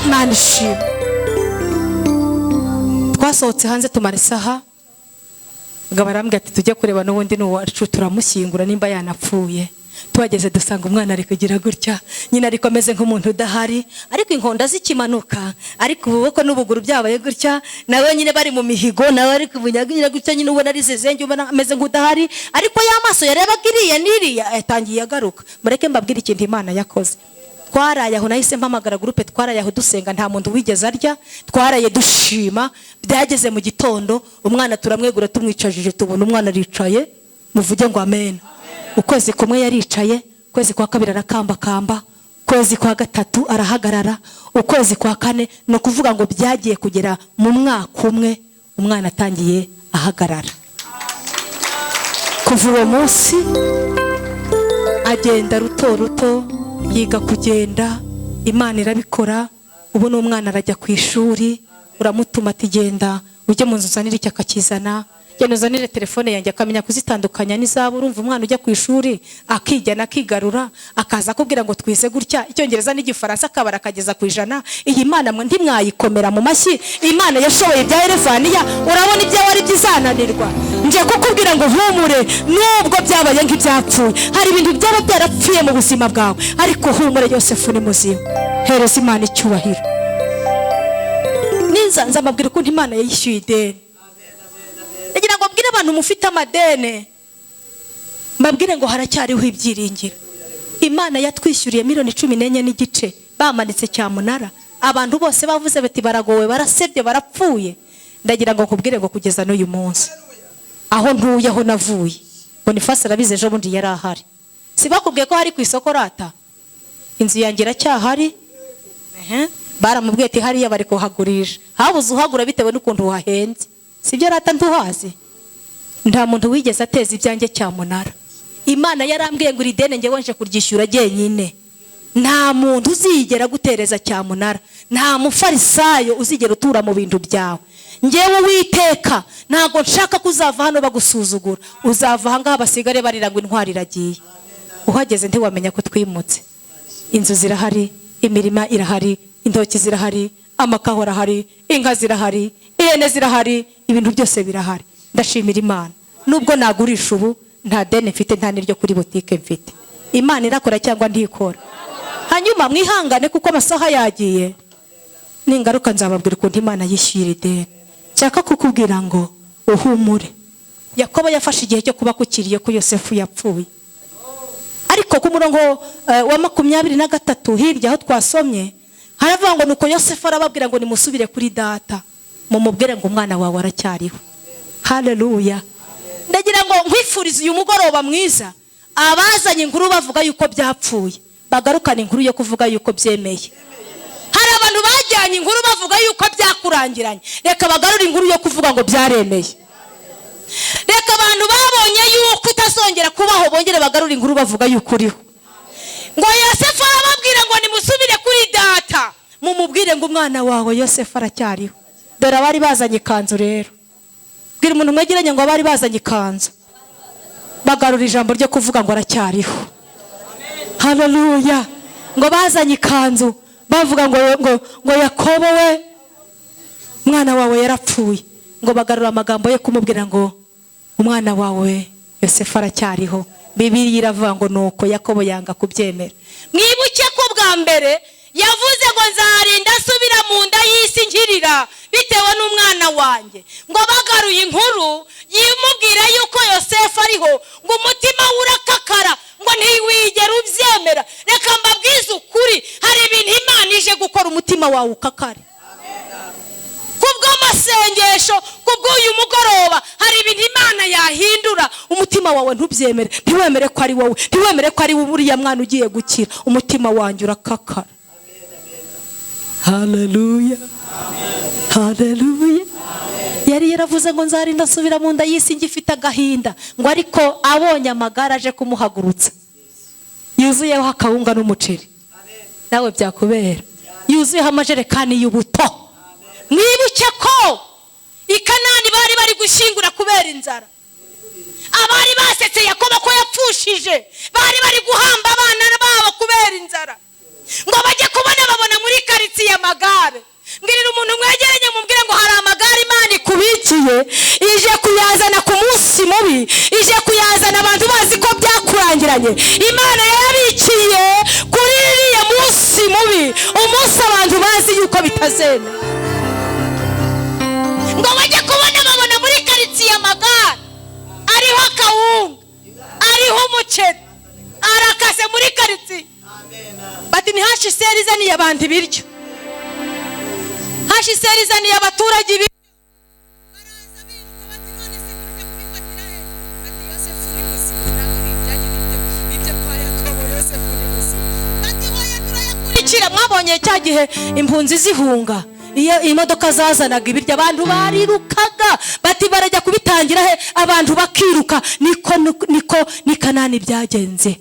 Imana ishimwe. Twasohotse hanze tumara isaha, mugabo arambwira ati tujye kureba n'ubundi ni uwacu turamushyingura nimba yanapfuye. Tuhageze dusanga umwana ari kugira gutya, nyina ariko ameze nk'umuntu udahari, ariko inkonda zikimanuka, ariko ububoko n'ubuguru byabaye gutya, nawe nyine bari mu mihigo, nawe ari kubunyagira gutya, nyine ubona ari zezenge, ubona ameze nk'udahari, ariko ya maso yarebaga iriya n'iriya yatangiye agaruka. Mureke mbabwire ikintu Imana yakoze. Twaraye aho, nahise mpamagara groupe, twaraye aho dusenga, nta muntu wigeze arya, twaraye dushima. Byageze mu gitondo umwana turamwegura tumwicajije, tubona umwana aricaye, muvuge ngo amen. Ukwezi kumwe yaricaye, Ukwezi kwa kabiri arakambakamba, ukwezi kwa gatatu arahagarara, ukwezi kwa kane, ni ukuvuga ngo byagiye kugera mu mwaka umwe umwana atangiye ahagarara. Kuva uwo munsi agenda ruto ruto, yiga kugenda, Imana irabikora. Ubu ni umwana arajya ku ishuri, uramutuma ati genda ujye mu nzu uzanire icyo, akakizana, genda uzanire telefone yanjye, akamenya kuzitandukanya n'izabo. Urumva umwana ujya ku ishuri akijyana akigarura, akaza akubwira ngo twize gutya Icyongereza n'Igifaransa, akabara akageza ku 100. Iyi Mana mwe ntimwayikomera mu mashyi? Imana yashoboye ibya Erevaniya, urabona ibyawe ari byizananirwa? Ngiye kukubwira ngo humure, nubwo byabaye nk'ibyapfuye, hari ibintu byaba byarapfuye mu buzima bwawe, ariko humure, Yosefu ni muzima. Hereza Imana icyubahiro. Ninza nzamabwira ukuntu Imana yayishyuye ideni. Ndagira ngo mbwire abantu mufite amadene, mbabwire ngo haracyariho ibyiringiro. Imana yatwishyuriye miliyoni 14.5 bamanitse cyamunara, abantu bose bavuze bati baragowe, barasebye, barapfuye. Ndagira ngo nkubwire ngo kugeza n'uyu munsi aho ntuye, aho navuye, Boniface arabizi, ejo bundi yari ahari. Si bakubwiye ko hari ku isoko rata? Inzu yanjye iracyahari. Baramubwiye ati hariya bari kuhagurisha, habuze uhagura bitewe n'ukuntu hahenze. Sibyo rata? Ntuhazi? Nta muntu wigeze ateza ibyanjye cyamunara. Imana yarambwiye ngo iri deni njyewe nje kuryishyura jyenyine. Nta muntu uzigera gutereza cyamunara, nta mufarisayo uzigera utura mu bintu byawe. Ngewe Uwiteka ntabwo nshaka ko uzava hano bagusuzugura, uzava ahangaha basigare barira ngo intwari iragiye. Uhageze ntiwamenya ko twimutse. Inzu zirahari, imirima irahari, intoki zirahari, amakaho arahari, inka zirahari, ihene zirahari, ibintu byose birahari. Ndashimira Imana, nubwo nagurisha ubu nta deni mfite, nta n'iryo kuri butike mfite. Imana irakora cyangwa ntikora? Hanyuma mwihangane kuko amasaha yagiye, ningaruka nzababwira ukuntu Imana yishyura ideni. Nshaka kukubwira ngo uhumure. Yakobo yafashe igihe cyo kuba kukiriye ko Yosefu yapfuye, ariko ku murongo wa 23 hirya aho twasomye haravuga ngo nuko Yosefu arababwira ngo nimusubire kuri data mumubwire ngo umwana wawe aracyariho. Haleluya! Ndagira ngo nkwifurize uyu mugoroba mwiza, abazanye inkuru bavuga yuko byapfuye bagarukana inkuru yo kuvuga yuko byemeye. Hari abantu bajyanye inkuru bavuga yuko byakurangiranye, reka bagarure inkuru yo kuvuga ngo byaremeye. Reka abantu babonye yuko utazongera kubaho bongere bagarure inkuru bavuga yuko uriho. Ngo Yosefu arababwira ngo nimusubire kuri data mumubwire ngo umwana wawe Yosefu aracyariho. Dore abari bazanye ikanzu rero, bwira umuntu mwegeranye ngo abari bazanye ikanzu bagarura ijambo ryo kuvuga ngo aracyariho. Haleluya! Ngo bazanye ikanzu bavuga ngo ngo ngo Yakobo we, umwana wawe yarapfuye, ngo bagarura amagambo yo kumubwira ngo umwana wawe Yosefu aracyariho. Bibiliya iravuga ngo nuko Yakobo yanga kubyemera. Mwibuke ko bwa mbere yavuze ngo nzarinda asubira mu nda y'isi nkirira bitewe n'umwana wanjye. Ngo bagaruye inkuru yimubwira yuko Yosefu ariho, ngo umutima we urakakara, ngo ntiwigere ubyemera. Reka mbabwize ukuri, hari ibintu Imana ije gukora umutima wawe ukakare. Kubw'amasengesho, kubw'uyu mugoroba, hari ibintu Imana yahindura umutima wawe ntubyemere, ntiwemere ko ari wowe, ntiwemere ko ari uriya mwana ugiye gukira. Umutima wanjye urakakara. Haleluya, haleluya! Yari yaravuze ngo nzarinda asubira mu nda y'isi ngifite agahinda, ngo ariko abonye amagare aje kumuhagurutsa yuzuyeho akawunga n'umuceri, nawe byakubera, yuzuyeho amajerekani y'ubuto. Mwibuke ko i Kanani bari bari gushyingura kubera inzara. Abari basetse Yakobo ko yapfushije bari bari guhamba abana babo kubera inzara. Ngo bajye kubona babona muri karitsiye amagare. Mbwirira umuntu mwegeranye, mubwire ngo hari amagare Imana ikubikiye, ije kuyazana ku munsi mubi, ije kuyazana abantu bazi ko byakurangiranye. Imana yayabikiye kuri iriya munsi mubi, umunsi abantu bazi yuko bitazena. Ngo bajye kubona babona muri karitsiye amagare ariho akawunga, ariho umuceri, arakase muri karitsiye. Bati ni HCR izaniye abantu ibiryo, HCR izaniye abaturage ibiryo. Baraza biruka bati none se turajya kubifatira he? Bati Yosefu ni muzima, ntabwo ari ibyanyu, n'ibyo kwa Yakobo. Yosefu Mwabonye cya gihe impunzi zihunga, iyo imodoka zazanaga ibiryo abantu barirukaga, bati barajya kubitangira he, abantu bakiruka. Niko niko ni Kanani byagenze,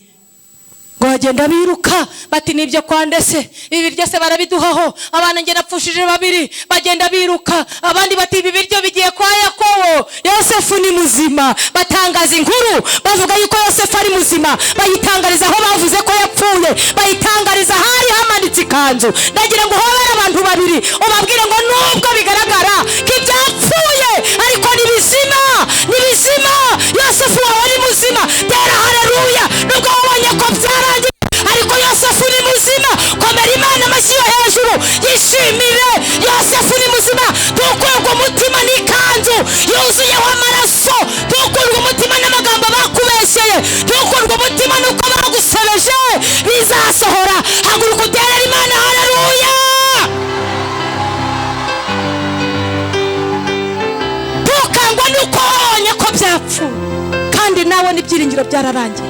ngo bagenda biruka bati nibyo kwandese, ibi biryo se barabiduhaho, abana nge napfushije babiri. Bagenda biruka, abandi bati ibi biryo bigiye kwa Yakobo, Yosefu ni muzima. Batangaza inkuru bavuga yuko Yosefu ari muzima, bayitangariza aho bavuze ko yapfuye, bayitangariza hari hamanitse ikanzu. Ndagira ngo hobere abantu babiri ubabwire ngo nubwo bigaragara ko ibyapfuye ariko ni bizima, ni bizima, Yosefu wawe ni muzima. Tera haleluya nubwo wabonye ko byarangiye, ariko Yosefu ni muzima. Komera Imana amashyi yo hejuru, yishimire, Yosefu ni muzima. Tukurwa umutima n'ikanzu yuzuyeho amaraso, tukurwa umutima n'amagambo bakubeshyeye, tukurwa umutima n'uko bagusebeje, bizasohora. Haguruka uterere Imana haleluya. Ntukangwa n'uko wabonye ko byapfuye, kandi nawe n'ibyiringiro byararangiye,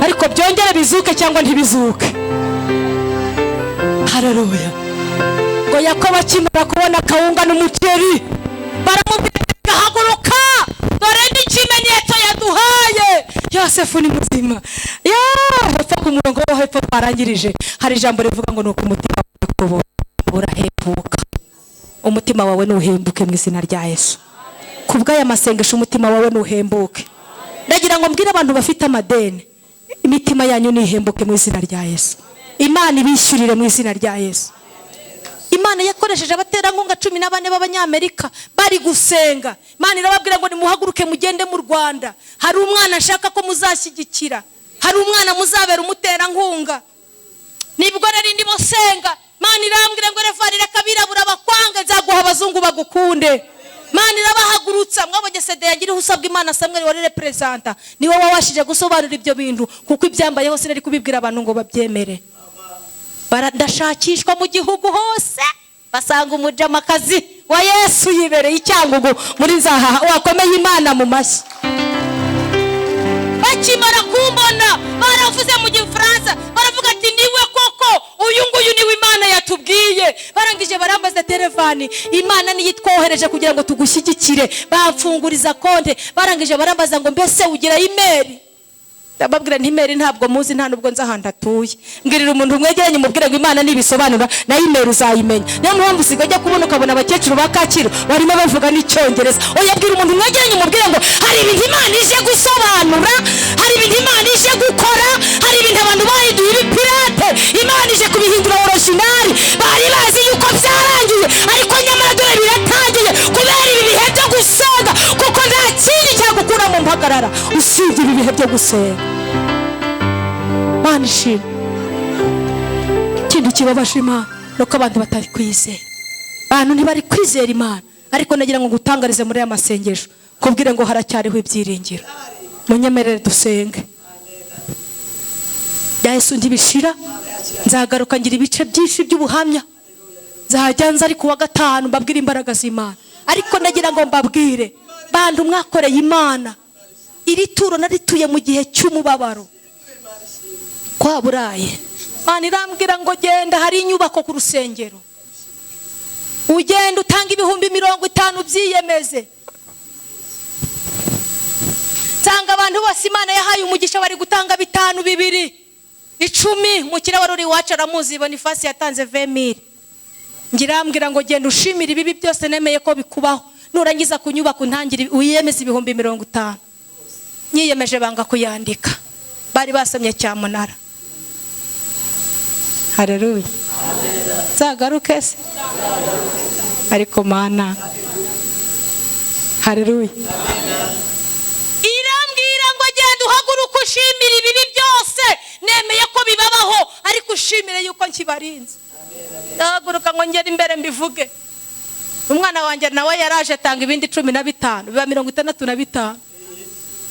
ariko byongere bizuke cyangwa ntibizuke. Haleluya. Ngo Yakobo akimara kubona akawunga n'umuceri, baramubwira haguruka, dore n'ikimenyetso yaduhaye, Yosefu ni muzima. Ya hepfo ku murongo wo hepfo twarangirije, hari ijambo rivuga ngo nuko umutima wa Yakobo urahembuka. Umutima wawe nuhembuke mu izina rya Yesu. Kubw'aya masengesho umutima wawe nuhembuke. Ndagira ngo mbwire abantu bafite amadeni, imitima yanyu nihembuke mu izina rya Yesu. Imana ibishyurire mu izina rya Yesu. Imana yakoresheje abaterankunga 14 b'Abanyamerika bari gusenga. Imana irababwira ngo nimuhaguruke mugende mu Rwanda, hari umwana nshaka ko muzashyigikira, hari umwana muzabera umuterankunga. Nibwo nari ndimo senga, Imana irambwira ngo refari reka abirabura bakwange, nzaguha abazungu bagukunde. Imana irabahagurutsa. Mwabonye sede yagiriho usabwa Imana Samuel wari representa, niwe wabashije gusobanura ibyo bintu, kuko ibyambaye hose nari kubibwira abantu ngo babyemere. Ndashakishwa mu gihugu hose, basanga umujamakazi wa Yesu yibereye icyangugu muri Nzahaha. Wakomeye Imana mu mashyi. Bakimara kumbona baravuze mu Gifaransa, baravuga ati niwe koko, uyu nguyu niwe Imana yatubwiye. Barangije barambaza telefoni, Imana niyo itwohereje kugira ngo tugushyigikire. Bamfunguriza konte, barangije barambaza ngo mbese ugira email? Ndababwira nti email ntabwo muzi, nta nubwo nzi ahantu atuye. Mbwirira umuntu mwegeranye umubwire ngo Imana nibisobanura na email uzayimenya. Niyo mpamvu usigaye ujya kubona ukabona abakecuru ba Kacyiru barimo bavuga n'icyongereza. Oya, bwira umuntu mwegeranye umubwire ngo hari ibintu Imana ije gusobanura, hari ibintu Imana ije gukora, hari ibintu abantu bahinduye ibipirate, Imana ije kubihindura original. Bari bazi yuko byarangiye, ariko nyamara dore biratangiye kubera ibi bihe byo gusenga, kuko nta kindi cyagukura mu mpagarara usibye ibi bihe byo gusenga. Imana ishimwe. Ikindi kibabaje Imana nuko abantu batari kwizera, abantu ntibari kwizera Imana. Ariko nagira ngo ngutangarize muri aya masengesho, kubwire ngo haracyariho ibyiringiro. Munyemerere dusenge. Bya Yesu ntibishira, nzagaruka ngira ibice byinshi by'ubuhamya, nzajya nza ariko wa gatanu mbabwire imbaraga z'Imana. Ariko nagira ngo mbabwire bantu mwakoreye Imana, iri turo narituye mu gihe cy'umubabaro kwa Burayi. Imana irambwira ngo genda, hari inyubako ku rusengero, ugenda utanga 50,000 byiyemeze. Nsanga abantu bose Imana yahaye umugisha bari gutanga 5, 2, 10. Umukire wari uri iwacu aramuzi, Bonifasi yatanze 20,000. Ngirambwira ngo genda ushimire ibibi byose nemeye ko bikubaho, nurangiza ku nyubako ntangire wiyemeze 50,000. Nyiyemeje banga kuyandika, bari basomye cyamunara. Haleluya. Nzagaruke se? Ariko Mana, haleluya. Irambwira ngo genda uhaguruke ushimire ibibi byose nemeye ko bibabaho, ariko ushimire yuko nkibarinze. Ndahaguruka ngo ngere imbere mbivuge. Umwana wanjye nawe yaraje atanga ibindi 15, biba 65.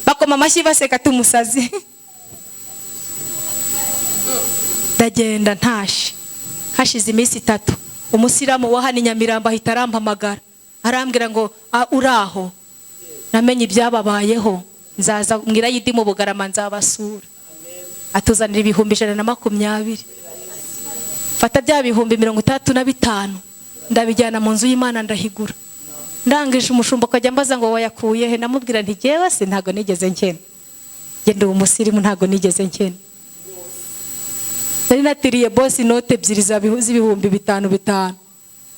Bakoma amashyi baseka tumusazi. Ndagenda ntashe, hashize iminsi 3, umusiramu wa hano Nyamirambo ahita arampamagara, arambwira ngo uraho, namenye ibyababayeho, nzaza mbwira yidi mu Bugarama nzabasura. Atuzanira 120,000. Fata bya 65,000 ndabijyana mu nzu y'Imana ndahigura. Ndangije umushumba akajya ambaza ngo wayakuye he, namubwira nti jyewe se ntago nigeze nkena, ngende uwo musirimu ntago nigeze nkena. Nari natiriye boss inote ebyiri z'ibihumbi 5,000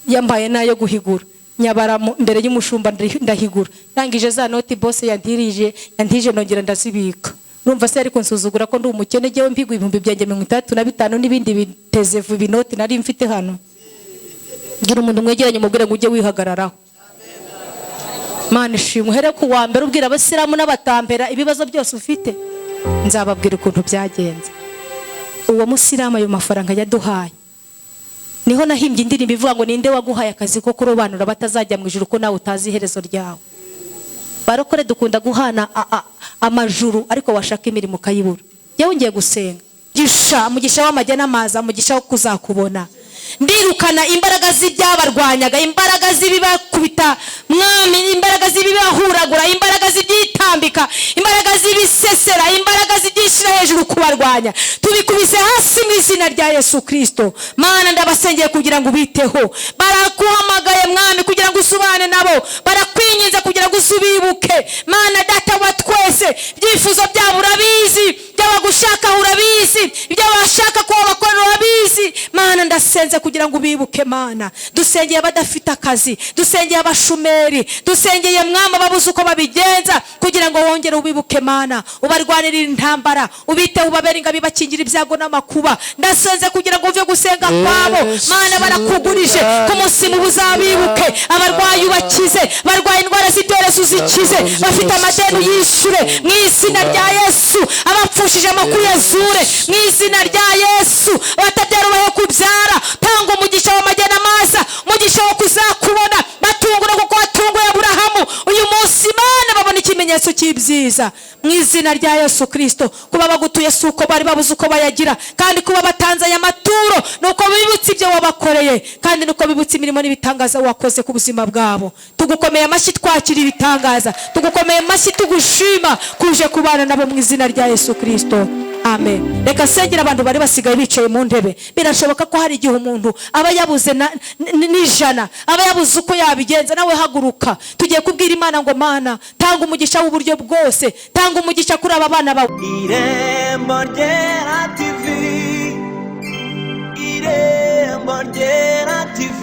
yambaye nayo guhigura, nyabara mbere y'umushumba ndahigura. Ndangije za noti boss yantije nongera ndazibika. Urumva se ariko nsuzugura ko ndi umukene, jyewe mpigwa 65,000 n'ibindi biteze vuba inoti nari mfite hano. Ngira umuntu mwegeranye umubwire ngo ujye wihagararaho. Mana ishimwe, uhere ku wa mbere ubwira abasilamu n'abatambera ibibazo byose ufite, nzababwira ukuntu byagenze. Uwo musilamu ayo mafaranga yaduhaye, niho nahimbye indirimbo ivuga ngo ninde waguhaye akazi ko kurobanura batazajya mu ijuru ko nawe utazi iherezo ryawe. Barokore dukunda guhana amajuru, ariko washaka imirimo ukayibura. Yewe ngiye gusenga gisha umugisha w'amajya n'amaza, umugisha wo kuzakubona. Ndirukana imbaraga z'ibyabarwanyaga, imbaraga z'ibibakubita mwami, imbaraga z'ibibahuragura, imbaraga z'ibyitambika, imbaraga z'ibisesera, imbaraga z'ibyishyira hejuru kubarwanya, tubikubise hasi mu izina rya Yesu Kristo. Mana ndabasengeye kugira ngo ubiteho. Barakuhamagaye mwami kugira ngo usubane nabo, barakwinginze kugira ngo usubibuke. Mana data wa twese, ibyifuzo byabo urabizi, ibyo bagushaka urabizi, ibyo bashaka ko bakorera urabizi. Mana ndasenze kugira ngo ubibuke. Mana dusengeye abadafite akazi, dusengeye abashumeri, dusengeye mwama babuze uko babigenza kugira ngo wongere ubibuke. Mana ubarwanirire intambara, ubiteho, ubabere ingabo ibakingira ibyago n'amakuba. Ndasenze kugira ngo uve gusenga kwabo. Mana barakugurije ku munsi mubi uzabibuke, abarwayi ubakize, barwaye indwara z'ibyorezo uzikize, bafite amadeni yishyure mu izina rya Yesu, abapfushije amakuru yazure mu izina rya Yesu, abatabyara ubahe kubyara. Tanga umugisha w'amajya n'amaza, umugisha wo kuzakubona, batungura kuko watunguye Aburahamu. Uyu munsi Imana babona ikimenyetso cy'ibyiza mu izina rya Yesu Kristo. Kuba bagutuye si uko bari babuze uko bayagira, kandi kuba batanze aya maturo nuko bibutse ibyo wabakoreye, kandi nuko bibutse imirimo n'ibitangaza wakoze ku buzima bwabo. Tugukomeye amashyi twakira ibitangaza, tugukomeye amashyi tugushima kuje kubana nabo mu izina rya Yesu Kristo. Amen. Reka sengera abantu bari basigaye bicaye mu ntebe. Birashoboka ko hari igihe umuntu aba yabuze n'ijana, aba yabuze uko yabigenza. Nawe haguruka, tugiye kubwira Imana ngo Mana tanga umugisha w'uburyo bwose, tanga umugisha kuri aba bana bawe. Irembo Ryera TV, Irembo Ryera TV.